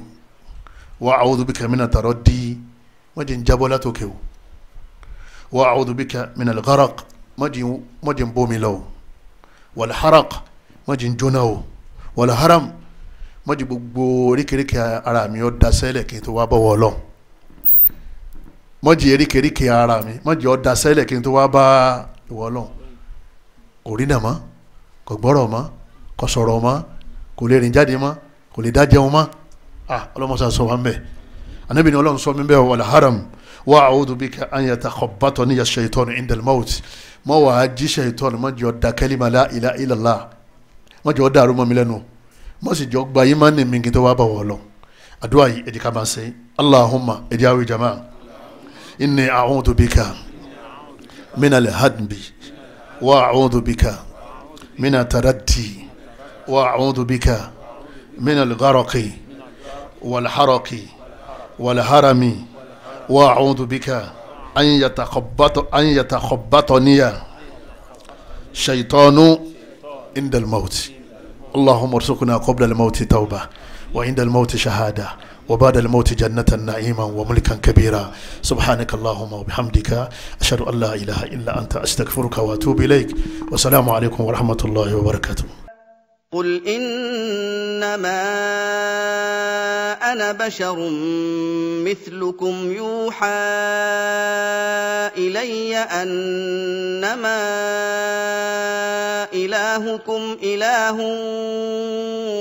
wa a'udhu bika minat taraddi, má jí ń jábọ́ látòkè o, wa a'udhu bika minal gharaq, má jí ń bómi lọ o, wal haraq, má jí ń jóná o, wal haram, má jí gbogbo oríkèéríkèé ara mi ó dasẹ́lẹ̀ kí n tó wá bọ̀wọ̀ Ọlọ́run. Má jí eríkèéríkèé ara mi, má jí ó dasẹ́lẹ̀ kí n tó wá bá ìwọ Ọlọ́run. Kò rí nà mọ́, kò gbọ́rọ̀ mọ́, kò sọ̀rọ̀ mọ́, kò lè rìn jáde mọ́, kò lè dá jẹun mọ́. Ah, ọlọ́mọṣà sọ wa ń bẹ̀. Ànábì ní Ọlọ́run sọ mi bẹ́ẹ̀, wal haram, wa a'udhu bika an yatakhabbatani ash-shaytanu inda al-mawt. Mọ́ wàá jí shaytanu, má jẹ́ ó da kalima la ilaha illallah, má jẹ́ ó dàrú mọ́ mi lẹ́nu, má sì jọ gba ìmánì mi kí n tó wá bá wọ̀ lọ. Àdúrà yìí ẹ jẹ́ ká máa ṣe. Allahumma, ẹ jẹ́ àwìn jama, inni a'udhu bika minal hadbi, wa a'udhu bika minat taraddi, wa a'udhu bika minal gharaqi wal haraqi wal harami, wa a'udhu bika an yatakhabbataniya shaytanu indal mawt. اللهم ارزقنا قبل الموت توبة، وعند الموت شهادة، وبعد الموت جنة نعيما وملكا كبيرا. سبحانك اللهم وبحمدك، أشهد أن لا إله إلا أنت، أستغفرك وأتوب إليك. والسلام عليكم ورحمة الله وبركاته. قل إنما أنا بشر مثلكم يوحى إلي أنما إلهكم إله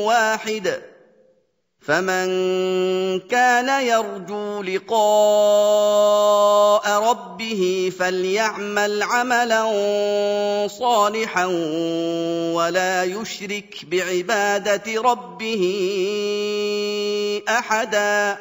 واحد، فمن كان يرجو لقاء ربه فليعمل عملا صالحا ولا يشرك بعبادة ربه أحدا.